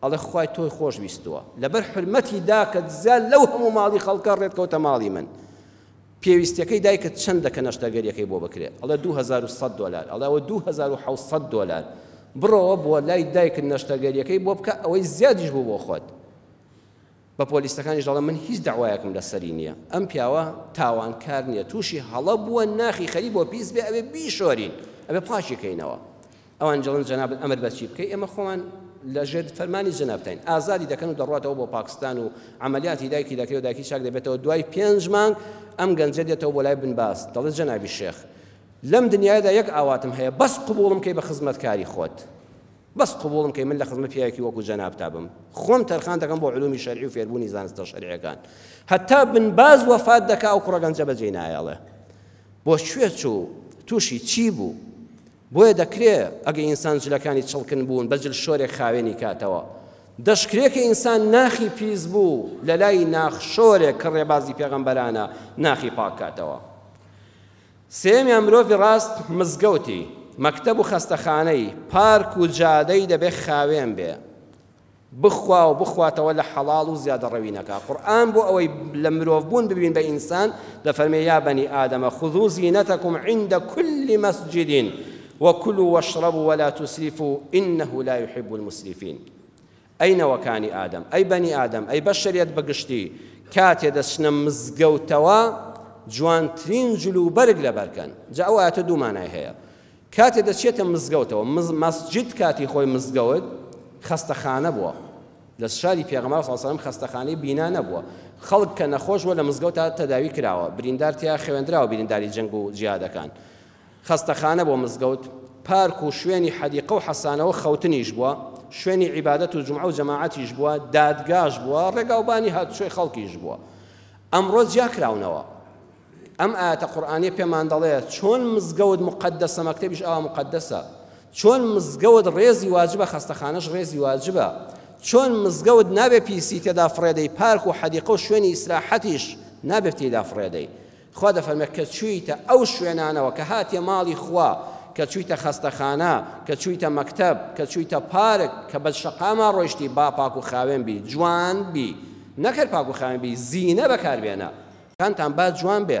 Speaker 3: ئەڵێ خوای تۆی خۆش ویستووە لەبەر حورمەتی داکت زیاد لەو هەموو ماڵی خەڵکە ڕێت کەوتە ماڵی من پێویستیەکەی دایکت چەندە کە نەشتەرگەریەکەی بۆ بکرێ ئەڵێ 2100 دۆلار ئەڵێ ئەوە 2700 دۆلار بڕۆوە بۆ لای دایکت نەشتەرگەریەکەی بۆ بکە ئەوەی زیادیش بوو بۆ خۆت بە پۆلیسەکانیش دەڵێم من هیچ دەعوایەکم لەسەری نییە ئەم پیاوە تاوانکار نییە تووشی هەڵە بووە ناخی خەری بۆ پیس بێ ئەوێ بیشۆرین ئەبێ پاکی کەینەوە ئەوان دەڵێن جەنابت ئەمر بە چی بکەی ئێمە خۆمان لە ژێر فەرمانی جەنابتین ئازادی دەکەن و دەڕاتەوە بۆ پاکستان و عملیاتی دایکی دەکرێت و دایکی چاک دەبێتەوە دوای پێنج مانگ ئەم گەنجە دێتەوە بۆ لای بن باز دەڵێت جەنابی شێخ لەم دنیادا یەک ئاواتم هەیە بەس قبوڵم کەی بە خزمەتکاری خۆت بەس قبوڵم کەی من لە خزمەت پیاوێکی وەکو جەنابتا بم خۆم تەرخان دەکەم بۆ علومی شەرعی و فێربوونی زانستە شەرعیەکان هەتا بن باز وەفات دەکا ئەو کوڕە گەنجە بەجێی نایەڵێ بۆ کوێ چوو تووشی چی بوو بۆیە دەکرێ ئەگە ئینسان جلەکانی چڵکن بوون بە جل شۆرێک خاوێنی کاتەوە. دەشکرێ کە ئینسان ناخی پیس بوو لە لای ناخ شۆرێک کە ڕێبازی پێغەمبەرانە ناخی پاک کاتەوە. سێیەمیان مرۆڤی ڕاست مزگەوتی، مەکتەب و خەستەخانەی، پارک و جادەی دەبێ خاوێن بێ. بخوا و بخواتەوە لە حەڵاڵ و زیادەڕەوی نەکا. قورئان بۆ ئەوەی لە مرۆڤ بوون ببین بە ئینسان دەفەرمێ یا بەنی ئادەمە خذوا زینەتەکم عند کل مسجد وکلوا واشربوا ولا تسرفوا انه لا يحب المسرفین. ئەی نەوەکانی ئادەم، ئەی بەنی ئادەم، ئەی بەشەریەت بە گشتی، کاتێ دەچنە مزگەوتەوە جوانترین جل و بەرگ لەبەر کەن. جا ئەو ئایەتە دوو مانای هەیە. کاتێ دەچێتە مزگەوتەوە، مەسجد کاتی خۆی مزگەوت خەستەخانە بووە. لە شاری پێغەمبەر صلی اللە علیه و سلم خەستەخانەی بینا نەبووە. خەڵک کە نەخۆش بووە لە مزگەوتا تەداوی کراوە، بریندار تیا خەوێندراوە، برینداری جەنگ و جیهادەکان. خەستەخانە بۆ مزگەوت، پارک و شوێنی حەدیقە و حەسانەوە خەوتنیش بووە، شوێنی عیبادەت و جومعە و جەماعەتیش بووە، دادگاش بووە، ڕێگاوبانی هاتوچۆی خەڵکیش بووە. ئەمڕۆ جیاکراونەوە. ئەم ئایەتە قورئانیە پێمان دەڵێ چۆن مزگەوت موقەدەسە مەکتەبیش ئاوا موقەدەسە، چۆن مزگەوت ڕێزی واجبە خەستەخانەش ڕێزی واجبە، چۆن مزگەوت نابێ پیسی تێدا فڕێدەی پارک و حەدیقە و شوێنی ئیسراحەتیش نابێ تێیدا فڕێدەی. خوا دەفەرمێ کە چوویتە ئەو شوێنانەوە کە هاتیە ماڵی خوا، کە چوویتە خەستەخانە، کە چوویتە مەکتەب، کە چوویتە پارک، کە بە شەقاما ڕۆیشتی با پاک و خاوێن بی، جوان بی، نەک هەر پاک و خاوێن بی، زینە بەکار بێنە. کانتان با جوان بێ.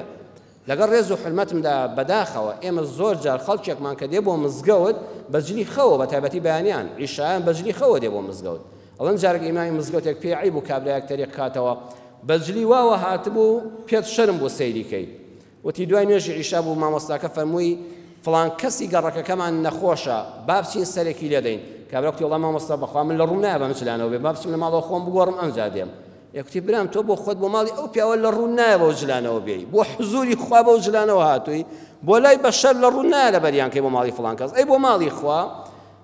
Speaker 3: لەگەڵ ڕێز و حورمەتمدا بەداخەوە ئێمە زۆر جار خەڵکێکمان کە دێ بۆ مزگەوت بە جلی خەوە بە تایبەتی بەیانیان عیشایان بە جلی خەوە دێ بۆ مزگەوت ئەڵێن جارێک ئیمامی مزگەوتێک پێی عەیب بوو کابرایەک تەریق کاتەوە بە جلی واوە هاتبوو پێت شەرم بوو سەیری کەی وتی دوای نوێژی عیشا بوو مامۆستاکە فەرمووی فڵان کەسی گەڕەکەکەمان نەخۆشە با بچین سەرێکی لێدەین کابرا کوتی وەڵا مامۆستا بەخوا من لە ڕووم نایە بەم جلانەوە بێ با بچم لە ماڵەوە خۆم بگۆڕم ئەمجا دێم یەکوتی برام تۆ بۆ خۆت بۆ ماڵی ئەو پیاوە لە ڕوو نایە بەو جلانەوە بێی بۆ حزوری خوا بەو جلانەوە هاتووی بۆ لای بەشەر لە ڕوو نایە لەبەریان کەی بۆ ماڵی فڵان کەس ئەی بۆ ماڵی خوا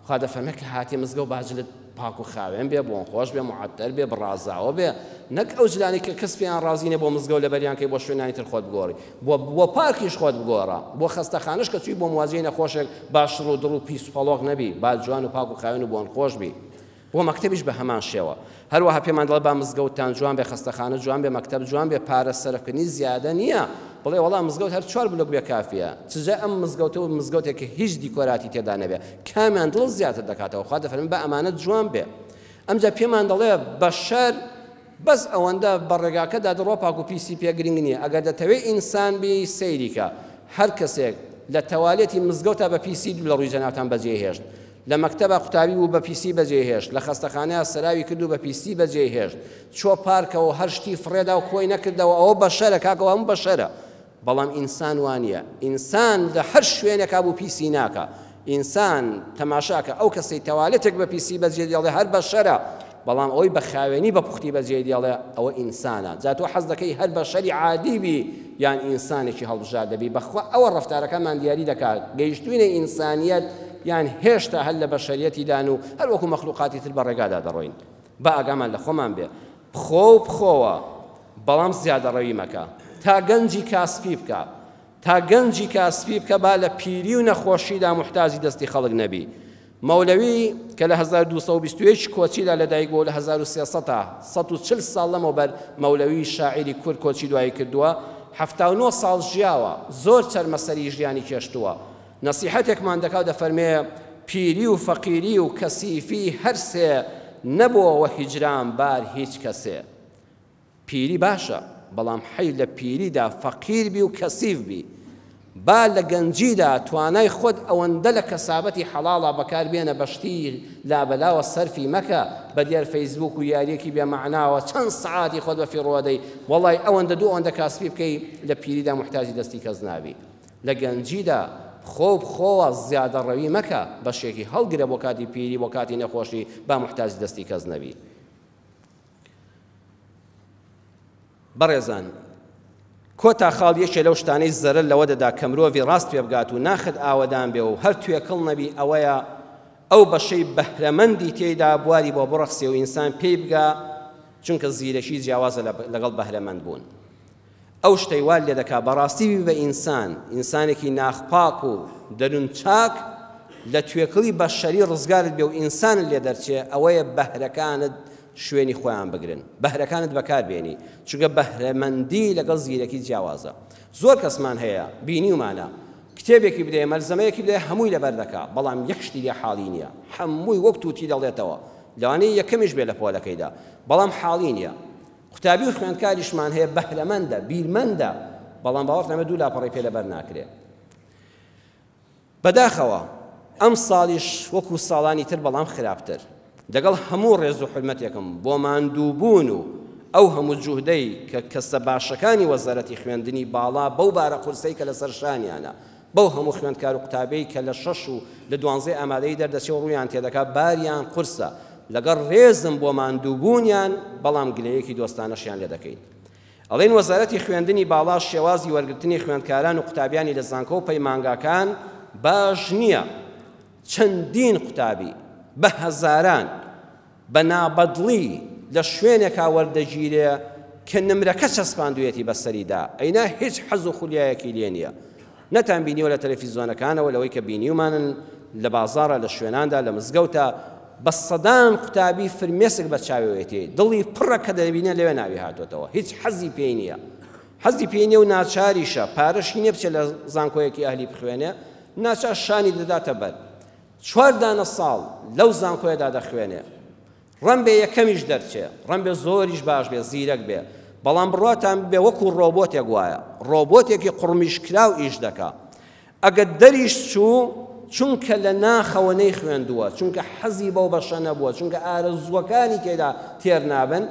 Speaker 3: خوا دەفەرمێ کە هاتی مزگەوت با جلت پاک و خاوێن بێ بۆن خۆش بێ معەتەر بێ بڕازاوە بێ نەک ئەو جلانەی کە کەس پێیان ڕازی نیە بۆ مزگەوت لەبەریان کەی بۆ شوێنانی تر خۆت بگۆڕی بۆ بۆ پارکیش خۆت بگۆڕە بۆ خەستەخانەش کە چووی بۆ مواجهەی نەخۆشێک با شڕ و دڕ و پیس و پەڵۆق نەبی با جوان و پاک و خاوێن و بۆن خۆش بی بۆ مەکتەبیش بە هەمان شێوە. هەروەها پێمان دەڵێ با مزگەوتتان جوان بێ، خەستەخانە جوان بێ، مەکتەب جوان بێ، پارە سەرفکردنی زیادە نییە. بڵێ وەڵا مزگەوت هەر چوار بلۆک بێ کافیە. چجا ئەم مزگەوتە و مزگەوتێک کە هیچ دیکۆراتی تێدا نەبێ، کامیان دڵت زیاتر دەکاتەوە؟ خوا دەفەرموێ با ئەمانە جوان بێ. ئەمجا پێمان دەڵێ بەشەر بەس ئەوەندە بە ڕێگاکەدا دەڕوا پاک و پیسی پێ گرنگ نییە. ئەگەر دەتەوێ ئینسان بی سەیری کە. هەر کەسێک لە تەوالێتی مزگەوتا بە پیسی لە ڕووی جەنابتان بەجێ هێشت. لە مەکتەبا قوتابی بوو بە پیسی بەجێی هێشت، لە خەستەخانەیا سەراوی کرد و بە پیسی بەجێی هێشت، چووە پارکەوە و هەر شتی فڕێدا و کۆی نەکردەوە، ئەوە بەشەرە کاکە ئەوە هەموو بەشەرە. بەڵام ئینسان وا نییە، ئینسان لە هەر شوێنێکا بوو پیسی ناکا. ئینسان تەماشاکە ئەو کەسەی تەوالێتێک بە پیسی بەجێ دێڵێ هەر بەشەرە، بەڵام ئەوەی بە خاوێنی بە پوختی بەجێی دێڵێ ئەوە ئینسانە. جا تۆ حەز دەکەی هەر بەشەری عادی بی یان ئینسانێکی هەڵبژاردە بی؟ بەخوا ئەوە ڕەفتارەکانمان دیاری دەکا گەیشتوینە ئینسانیەت یان هێشتا هەر لە بەشەریەتیدان و هەر وەکو مەخلوقاتی تر بە ڕێگادا دەڕۆین. با ئاگامان لە خۆمان بێ. بخۆ و بخۆوە بەڵام زیادەڕەوی مەکە. تا گەنجی کاسپی بکە. تا گەنجی کاسپی بکە با لە پیری و نەخۆشیدا موحتاجی دەستی خەڵک نەبی. مەولەوی کە لە 1221 کۆچیدا لەدایک بووە و لە 1300 تا 140 ساڵ لەمەوبەر مەولەوی شاعیری کورد کۆچی دوایی کردووە، 79 ساڵ ژیاوە، زۆر چەرمەسەری ژیانی کێشتووە. نەسیحەتێکمان دەکا و دەفەرمێ، پیری و فەقیری و کەسیفی هەر سێ، نەبۆوە هیجران بار هیچ کەسێ. پیری باشە، بەڵام حەی لە پیریدا فەقیر بی و کەسیف بی. با لە گەنجیدا توانای خۆت ئەوەندە لە کەسابەتی حەڵاڵا بەکار بێنە بە شتی لابەلاوە سەرفی مەکە، بە دیار فەیسبووک و یاریەکی بێ مەعناوە چەند سەعاتی خۆت بە فیڕۆ دەی، وەڵای ئەوەندە دوو ئەوەندە کاسپی بکەی لە پیریدا موحتاجی دەستی کەس نابی. لە گەنجیدا بخۆ و بخۆوە زیادەڕەوی مەکە، بەشێکی هەڵگرە بۆ کاتی پیری بۆ کاتی نەخۆشی با موحتاجی دەستی کەس نەبی. بەڕێزان کۆتا خاڵ یەکێ لەو شتانەی زەرەر لەوە دەدا کە مرۆڤی ڕاست پێ بگات و ناخت ئاوەدان بێ و هەر توێکڵ نەبی ئەوەیە ئەو بەشەی بەهرەمەندی تێیدا بواری بۆ بڕەخسێ و ئینسان پێی بگا چونکە زیرەکی جیاوازە لەگەڵ بەهرەمەند بوون. ئەو شتەی وات لێ دەکا بەڕاستی ببی بە ئینسان، ئینسانێکی ناخ پاک و دەروون چاک، لە توێکڵی بەشەری ڕزگارت بێ و ئینسانت لێ دەرچێ، ئەوەیە بەهرەکانت شوێنی خۆیان بگرن، بەهرەکانت بەکار بێنی، چونکە بەهرەمەندی لەگەڵ زیرەکی جیاوازە. زۆر کەسمان هەیە بینیومانە کتێبێکی بدەیە، مەلزەمەیەکی بدەیە هەمووی لەبەر دەکا، بەڵام یەک شتی لێ حاڵی نییە، هەمووی وەک تووتی دەڵێتەوە. لەوانەیە یەکەمیش بێ لە پۆلەکەیدا بەڵام حاڵی نییە. قوتابی و خوێندکاریشمان هەیە بەهرەمەندە، بیرمەندە، بەڵام باوەڕتان بێ دوو لاپەڕەی پێ لەبەر ناکرێ. بەداخەوە ئەمساڵیش وەکو ساڵانی تر بەڵام خراپتر. لەگەڵ هەموو ڕێز و حورمەتێکم بۆ ماندووبوون و ئەو هەموو جوهدەی کە کەسە باشەکانی وەزارەتی خوێندنی باڵا بەو بارە قورسەی کە لەسەر شانیانە بەو هەموو خوێندکار و قوتابیەی کە لە شەش و لە دوانزەی ئامادەیی دەردەچێ و ڕوویان تێدەکا باریان قورسە لەگەڵ ڕێزم بۆ ماندووبوونیان بەڵام گلەیەکی دۆستانەشیان لێ دەکەین. ئەڵێن وەزارەتی خوێندنی باڵا شێوازی وەرگرتنی خوێندکاران و قوتابیانی لە زانکۆ و پەیمانگاکان باش نییە، چەندین قوتابی بە هەزاران بە نابەدڵی لە شوێنێکا وەردەگیرێ کە نمرەکە چەسپاندویەتی بەسەریدا ئەینا هیچ حەز و خولیایەکی لێ نییە. نەتان بینیوە لە تەلەفیزۆنەکانەوە لەوەی کە بینیومانن لە بازاڕا لە شوێناندا لە مزگەوتا بە سەدان قوتابی فرمێسک بە چاوێتی دڵی پڕە کە دەبینێ لەوێ ناوی هاتۆتەوە هیچ حەزی پێی نییە حەزی پێی نییە و ناچاریشە پارەشی نییە بچێت لە زانکۆیەکی ئەهلی بخوێنێ ناچار شانی دەداتە بەر چوار دانە ساڵ لەو زانکۆیەدا دەخوێنێ ڕەنبێ یەکەمیش دەرچێ، ڕەنبێ زۆریش باش بێ، زیرەک بێ، بەڵام بڕواتان ببێ وەکو ڕۆبۆتێک وایە، ڕۆبۆتێکی قوڕمیشکراو ئیش دەکا. ئەگەر دەریش چوو، چونکە لە ناخەوە نەیخوێندووە، چونکە حەزی بەو بەشە نەبووە، چونکە ئارەزووەکانی تێدا تێر نابن،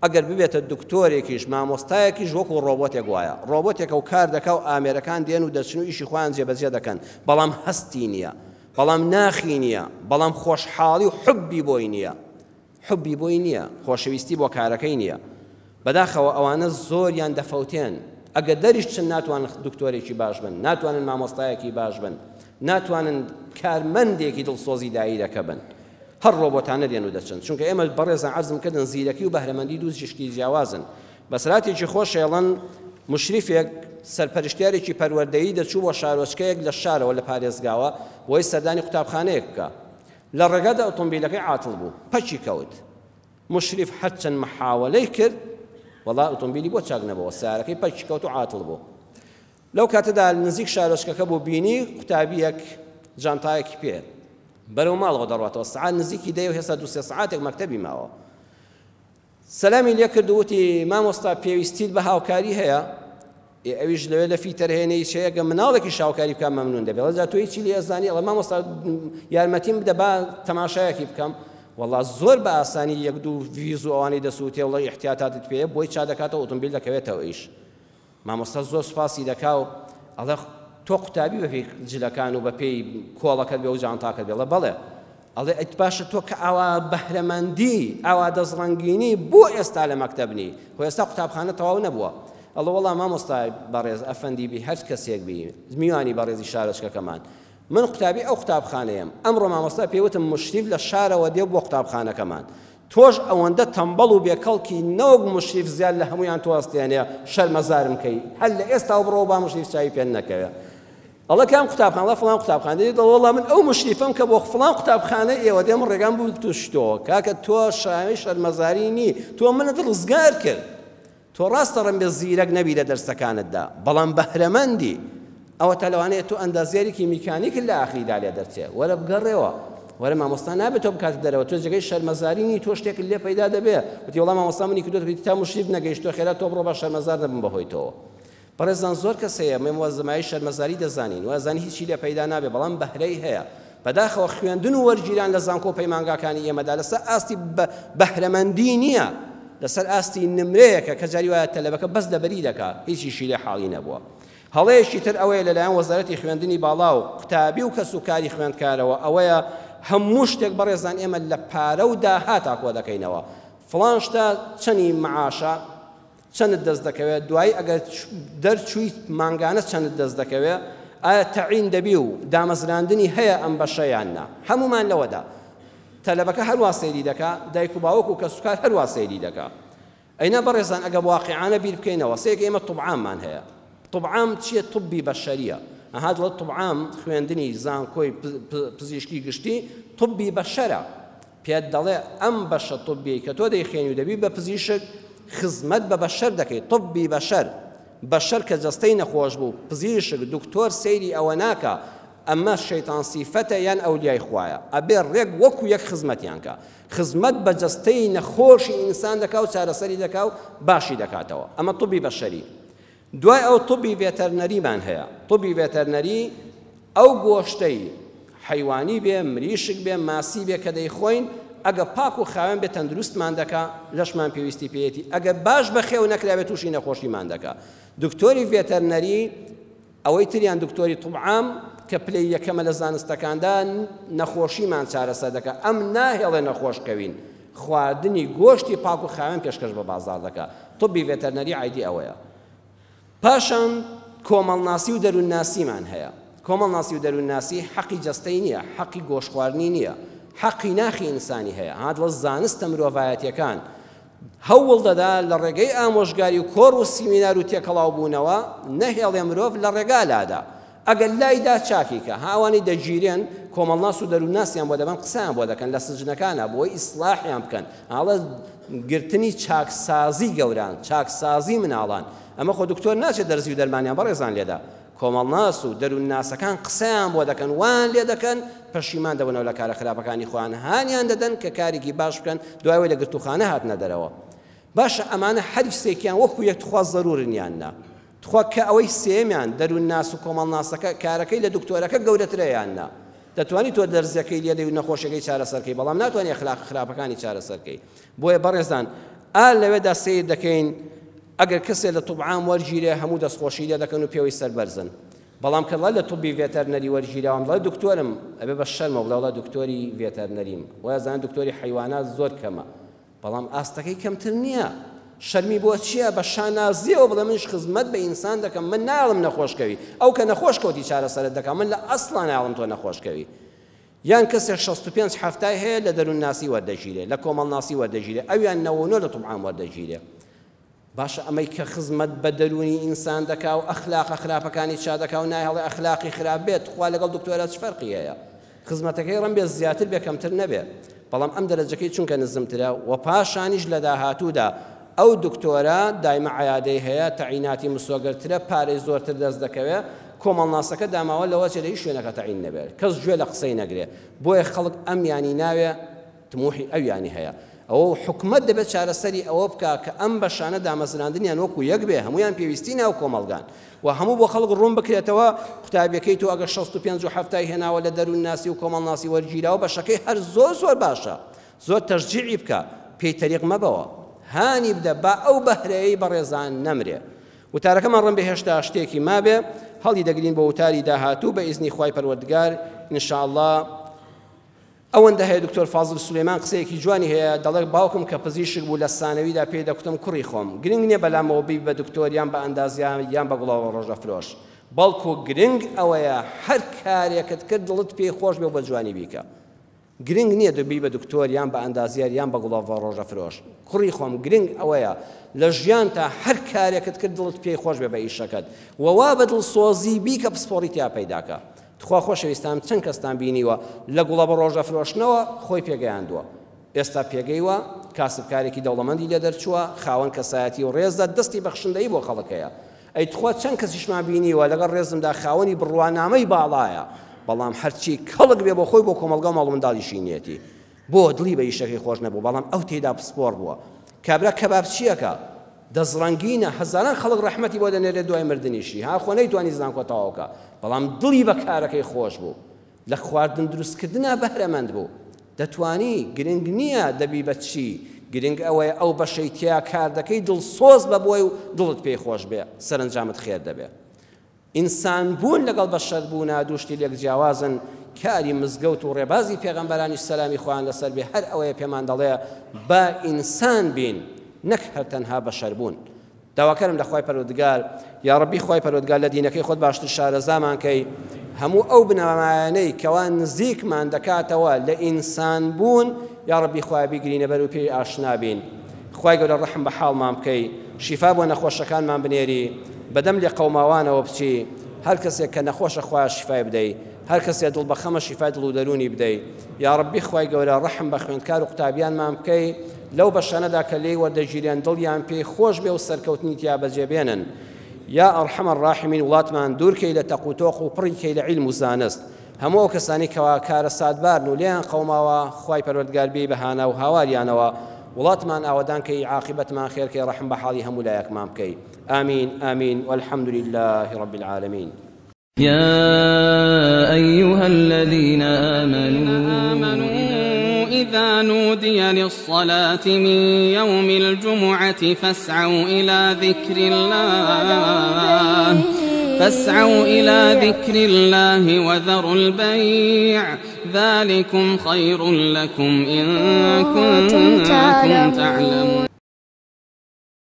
Speaker 3: ئەگەر ببێتە دکتۆرێکیش، مامۆستایەکیش وەکو ڕۆبۆتێک وایە. ڕۆبۆتێکە و کار دەکا و ئامێرەکان دێن و دەچن و ئیشی خۆیان جێبەجێ دەکەن، بەڵام هەستی نییە. بەڵام ناخی نییە، بەڵام خۆشحاڵی و حوبی بۆی نییە، حوبی بۆی نییە، خۆشەویستی بۆ کارەکەی نییە. بەداخەوە ئەوانە زۆریان دەفەوتێن، ئەگەر دەریش چن ناتوانن دکتۆرێکی باش بن، ناتوانن مامۆستایەکی باش بن، ناتوانن کارمەندێکی دڵسۆزی دایرەکە بن. هەر ڕۆبۆتانە دێن و دەچن، چونکە ئێمە بەڕێزان عەرزم کردن زیرەکی و بەهرەمەندی دوو شتی جیاوازن. بەسەرهاتێکی خۆش ئێڵن، موشریفێک، سەرپەرشتیارێکی پەروەردەیی دەچوو بۆ شارۆچکەیەک لە شارەوە لە پارێزگاوە بۆی سەردانی قوتابخانەیەک بکا. لە ڕێگادا ئۆتۆمبیلەکەی عاتڵ بوو، پەکی کەوت. موشریف هەرچەند مەحاوەلەی کرد، وەڵا ئۆتۆمبیلی بۆ چاک نەبۆوە، سەیارەکەی پەکی کەوت و عاتڵ بوو. لەو کاتەدا نزیک شارۆچکەکە بوو، بینی قوتابییەک جانتایەکی پێ بەرەو ماڵەوە دەڕواتەوە، سەعات نزیکی دەیە و هێستا دوو سێ سەعاتێک مەکتەبی ماوە. سەلامی لێ کرد و وتی، مامۆستا پێویستیت بە هاوکاری هەیە؟ ئێ ئەویش لەوێ لە فیتەر هەیە نەیچ هەیە، گە مناڵێکیش هاوکاری بکا مەمنون دەبێ. ئەڵێ جا تۆ هیچی لێ ئەزانی؟ ئەڵێ مامۆستا یارمەتیم بدە با تەماشایەکی بکەم. وەڵا زۆر بە ئاسانی یەک دوو ڤیز و ئەوانەی دەسووتێ وڵی ئیحتیاتاتت پێیە بۆی چا دەکاتەوە ئۆتۆمبیل دەکەوێتەوە ئیش. مامۆستا زۆر سوپاسی دەکا و ئەڵێ تۆ قوتابی بەپێی جلەکان و بەپێی کۆڵەکەت بێ و جانتاکەت بێ. ئەڵێ بەڵێ. ئەڵێ ئەی باشە تۆ کە ئاوا بەهرەمەندی ئاوا دەستڕەنگینی بۆ ئێستا لە مەکتەب نی؟ خۆ ئێستا قوتابخانە تەواو نەبووە. ئەڵێ وەڵا مامۆستای بەڕێز ئەفەندی بی هەر کەسێک بی میوانی بەڕێزی شارۆچکەکەمان من قوتابی ئەو قوتابخانەیەم ئەمڕۆ مامۆستا پێی وتم مشریف لە شارەوە دێ بۆ قوتابخانەکەمان تۆش ئەوەندە تەمبەڵ و بێکەڵکی نەوەک مشریف زیاد لە هەموویان تۆ ئەستێنێ شەرمەزارم کەی هەر لە ئێستاوە بڕۆ با مشریف چاوی پێ نەکەوێ ئەڵێ کام قوتابخانە ئەڵێ فڵان قوتابخانە دەی دەڵێ وەڵا من ئەو مشریفەم کە بۆ فڵان قوتابخانە ئێوە دێم ڕێگام بوو توشتەوە کاکە تۆ شایەی شەرمەزاری نی تۆ منت ڕزگار کرد تۆ ڕاستە ڕەنبێ زیرەک نەبی لە دەرسەکانتدا بەڵام بەهرەمەندی ئەوەتا لەوانەیە تۆ ئەندازیارێکی میکانیکت لە ئاخریدا لێ دەرچێ وەرە بگەڕێوە وەرە مامۆستا نابێت تۆ بکاتە دەرەوە تۆ جێگەی شەرمەزاری نی تۆ شتێکت لێ پەیدا دەبێ وتی وەڵا مامۆستا منی کردووە تا مشریف نەگەیشتووە خێرا تۆ بڕۆ با شەرمەزار نەبم بەهۆی تۆوە بەڕێزان زۆر کەس هەیە ئێمە وە زمایی شەرمەزاری دەزانین و ئەزانین هیچی لێ پەیدا نابێ بەڵام بەهرەی هەیە بەداخەوە خوێندن و وەرگیران لە زانکۆ و پەیمانگاکانی ئێمەدا لەسەر ئاستی بەهرەمەندی نییە لەسەر ئاستی نمرەیەکە کە جاری وایە تەلەبەکە بەس لەبەری دەکا هیچیشی لێ حاڵی نەبووە هەڵەیەکی تر ئەوەیە لەلایەن وەزارەتی خوێندنی باڵا و قوتابی و کەس و کاری خوێندکارەوە ئەوەیە هەموو شتێک بەڕێزان ئێمە لە پارە و داهاتا کۆ دەکەینەوە فڵان شتە چەنی معاشە چەندت دەست دەکەوێت دوایی ئەگەر دەرچوویت مانگانە چەندت دەست دەکەوێت ئایا تەعین دەبی و دامەزراندنی هەیە ئەم بەشە یان نا هەمومان لەوەدا تەلەبەکە هەروا سەیری دەکا دایک و باوک و کەسوکار هەروا سەیری دەکا ئەینا بەڕێزان ئەگە واقعانە بیر بکەینەوە سێک ئێمە طبعاممان هەیە طبعام چییە طبی بەشەریە ئەها دڵە طبعام خوێندنی زانکۆی پزیشکی گشتی طبی بەشەرە پێت دەڵێ ئەم بەشە طبیەی کە تۆ دەیخوێنی و دەبی بە پزیشک خزمەت بە بەشەر دەکەی، طبی بەشەر، بەشەر کە جەستەی نەخۆش بوو پزیشک دکتۆر سەیری ئەوە ناکا ئەمە شەیتان سیفەتە یان ئەولیای خوایە ئەبێ ڕێک وەکو یەک خزمەتیان کا خزمەت بە جەستەی نەخۆشی ئینسان دەکا و چارەسەری دەکا و باشی دەکاتەوە ئەمە طبی بەشەری دوای ئەو طبی ڤێتەرنەریمان هەیە طبی ڤێتەرنەری ئەو گۆشتەی حەیوانی بێ مریشک بێ ماسی بێ کە دەیخۆین ئەگە پاک و خاوێن بێ تەندروستمان دەکا لەشمان پێویستی پێیەتی ئەگە باش بەخێو نەکرابێت تووشی نەخۆشیمان دەکا دکتۆری ڤێتەرنەری ئەوەی تریان دکتۆری طب عام کە پلەی یەکەمە لە زانستەکاندا نەخۆشیمان چارەسەر دەکا ئەم ناهێڵێ نەخۆش کەوین خواردنی گۆشتی پاک و خاوێن پێشکەش بە بازاڕ دەکا طبی ڤێتەرنەری عەیدی ئەوەیە پاشان کۆمەڵناسی و دەروونناسیمان هەیە کۆمەڵناسی و دەروونناسی حەقی جەستەی نییە حەقی گۆشخواردنی نییە حەقی ناخی ئینسانی هەیە هات لە زانستە مرۆڤایەتیەکان هەوڵ دەدا لە ڕێگەی ئامۆژگاری و کۆڕ و سیمینار و تێکەڵاوبوونەوە نەهێڵێ مرۆڤ لە ڕێگا لادا. ئەگەر لایدا چاکی کە. ها ئەوانەی دەگیرێن کۆمەڵناس و دەروونناسیان بۆ دەبەن قسەیان بۆ دەکەن لە سجنەکانا بۆی ئیسڵاحیان بکەن. ئاڵە گرتنی چاکسازی گەوران، چاکسازی مناڵان. ئەمە خۆ دکتۆر ناچێت دەرزی و دەرمانیان بەڕێزان لێدا. کۆمەڵناس و دەروونناسەکان قسەیان بۆ دەکەن، وایان لێ دەکەن پەشیمان دەبنەوە لە کارە خراپەکانی خۆیان، هانیان دەدەن کە کارێکی باش بکەن دوای ئەوەی لە گرتووخانە هاتنە دەرەوە. باشە ئەمانە هەر سێکیان وەکو یەک تخوا زەرورن یان نا؟ تخوا کە ئەوەی سێیەمیان دەروونناس و کۆمەڵناسەکە کارەکەی لە دکتۆرەکە گەورەترە یان نا؟ دەتوانی تۆ دەرزیەکەی لێدەی و نەخۆشیەکەی چارەسەرکەی بەڵام ناتوانی ئەخلاقە خراپەکانی چارەسەرکەی. بۆیە بەڕێزان ئا لەوێدا سەیر دەکەین ئەگەر کەسێ لە طب عام وەرگیرێ هەموو دەستخۆشی لێ دەکەن و پێوەی سەربەرزن بەڵام کە ڵێ لە طبی ڤێتەرنەری وەرگیراوم دەڵێ دکتۆرم ئەبێ بە شەرمەوە بڵێ وەڵا دکتۆری ڤێتەرنەریم وای ئەزانن دکتۆری حەیوانات زۆر کەمە بەڵام ئاستەکەی کەمتر نییە شەرمی بۆ چییە بە شانازیەوە بڵێ منیش خزمەت بە ئینسان دەکەم من ناڵم نەخۆش کەوی ئەو کە نەخۆش کەوتی چارەسەرت دەکەم من لە ئەسڵا ناڵم تۆ نەخۆش کەوی یان کەسێک 65 حەفتای هەیە لە دەروونناسی وەردەگیرێ لە کۆمەڵناسی وەردەگیرێ ئەویان 99 لە طب عام وەردەگیرێ باشە ئەمەی کە خزمەت بە دەروونی ئینسان دەکا و ئەخلاقە خراپەکانی چا دەکا و نایهڵێ ئەخلاقی خراپ بێت تخوا لەگەڵ دکتۆرا چ فەرقی هەیە خزمەتەکەی ڕەنبێ زیاتر بێ کەمتر نەبێ بەڵام ئەم دەرەجەکەی چونکە نزمترە و پاشانیش لە داهاتوودا ئەو دکتۆرە دایمە عیادەی هەیە تەعیناتی مسۆگەرترە پارەی زۆرتر دەست دەکەوێ کۆمەڵناسەکە داماوە لەوە چێ لە هیچ شوێنەکە تەعین نەبێت کەس گوێ لە قسەی نەگرێ بۆیە خەڵک ئەمیانی ناوێ تموحی ئەویانی هەیە ئەوە حکومەت دەبێت چارەسەری ئەوە بکا کە ئەم بەشانە دامەزراندنیان وەکو یەک بێ هەمویان پێویستی ناو کۆمەڵگان و هەموو بۆ خەڵک ڕوون بکرێتەوە قوتابیەکەی تۆ ئەگەر 65 و حەفتای هێناوە لە دەروونناسی و کۆمەڵناسی وەرگیراوە بەشەکەی هەر زۆر زۆر باشە زۆر تەشجیعی بکە پێی تەریق مەبەوە هانی بدە با ئەو بەهرەیەی بەڕێزان نەمرێ وتارەکەمان ڕەنبێ هێشتا شتێکی مابێ هەڵی دەگرین بۆ وتاری داهاتوو بە ئیزنی خوای پەروەردگار ان شاء الله ئەوەندە هەیە دکتۆر فازل سولەیمان قسەیەکی جوانی هەیە دەڵێ باوکم کە پزیشک بوو لە سانەویدا پێی دەکوتم کوڕی خۆم گرنگ نییە بەلامەوە ببی بە دکتۆر یان بە ئەندازیار یان بە گوڵاوە ڕۆژەفرۆش بەڵکو گرنگ ئەوەیە هەر کارێکت کرد دڵت پێی خۆش بێ و بە جوانی بیکە گرنگ نییە دەبی بە دکتۆر یان بە ئەندازیار یان بە گوڵاوە ڕۆژەفرۆش کوڕی خۆم گرنگ ئەوەیە لە ژیانتا هەر کارێکت کرد دڵت پێی خۆش بێ بە ئیشەکەت و وا بە دڵسۆزی بیکە پسپۆڕی تیا پەیداکە تخوا خۆشەویستان چەند کەستان بینیوە لە گوڵە بەڕۆژە فرۆشتنەوە خۆی پێگەیاندووە ئێستا پێگەیوە کاسبکارێکی دەوڵەمەندی لێ دەرچووە خاوەن کەسایەتی و ڕێزە دەستی بەخشندەیی بۆ خەڵک هەیە ئەی تخوا چەند کەسیشمان بینیوە لەگەڵ ڕێزمدا خاوەنی بڕوانامەی باڵایە بەڵام هەرچی کەڵک بێ بۆ خۆی بۆ کۆمەڵگا و ماڵ و منداڵیشی نیەتی بۆ دڵی بە ئیشەکەی خۆش نەبوو بەڵام ئەو تێیدا پسپۆڕ بووە کابرا کەبابچییەکە دەستڕەنگینە هەزاران خەڵک ڕەحمەتی بۆ دەنێرێت دوای مردنیشی ها خۆ نەیتوانی زانکۆ تەواو کا بەڵام دڵی بە کارەکەی خۆش بوو لە خواردن دروستکردنا بەهرەمەند بوو دەتوانی گرنگ نییە دەبی بە چی گرنگ ئەوەیە ئەو بەشەی تیا کار دەکەی دڵسۆز بە بۆی و دڵت پێی خۆش بێ سەرەنجامت خێر دەبێ ئینسان بوون لەگەڵ بەشەر بوونا دوو شتی لێک جیاوازن، کاری مزگەوت و ڕێبازی پێغەمبەرانیش سەلامی خوایان لەسەر بێ هەر ئەوەیە پێمان دەڵێ با ئینسان بین نەک هەر تەنها بەشەر بوون. داواکارم لە خوای پەروەردگار یاڕەبی خوای پەروەردگار لە دینەکەی خۆت باشتر شارەزامان کەی هەموو ئەو بنەمایانەی کەوا نزیکمان دەکاتەوە لە ئینسان بوون یاڕەبی خوایە بیگرینە بەر و پێی ئاشنا بین. خوای گەورە ڕەحم بە حاڵمان بکەی شیفا بۆ نەخۆشەکانمان بنێری بەدەم لێقەوماوانەوە بچی هەر کەسێک کە نەخۆشە خوایە شیفای بدەی هەر کەسێ دڵ بەخەمە شیفای دڵ و دەروونی بدەی یاڕەبی خوای گەورە ڕەحم بە خوێندکار و قوتابیانمان بکەی لەو بەشانەدا کە لێی وەردەگیرێن دڵیان پێی خۆش بێ و سەرکەوتنی تیا بەجێ بێنن. یا ارحم الراحمین وڵاتمان دوور کەی لە تەق و تۆق و پڕی کەی لە عیلم و زانست هەموو ئەو کەسانەی کەوا کارەساتبارن و لێیان قەوماوە خوای پەروەردگار بێی بە هانا و هاواریانەوە وڵاتمان ئاوەدان کەی عاقیبەتمان خێر کەی ڕەحم بە حاڵی هەموو لایەکمان بکەی آمین آمین والحمد لله رب العالمین.
Speaker 1: يا أيها الذين آمنوا
Speaker 2: إذا نودي للصلاة من يوم الجمعة فاسعوا إلى ذكر الله فاسعوا إلى ذكر الله وذروا البيع ذلكم خير لكم إن كنتم تعلمون.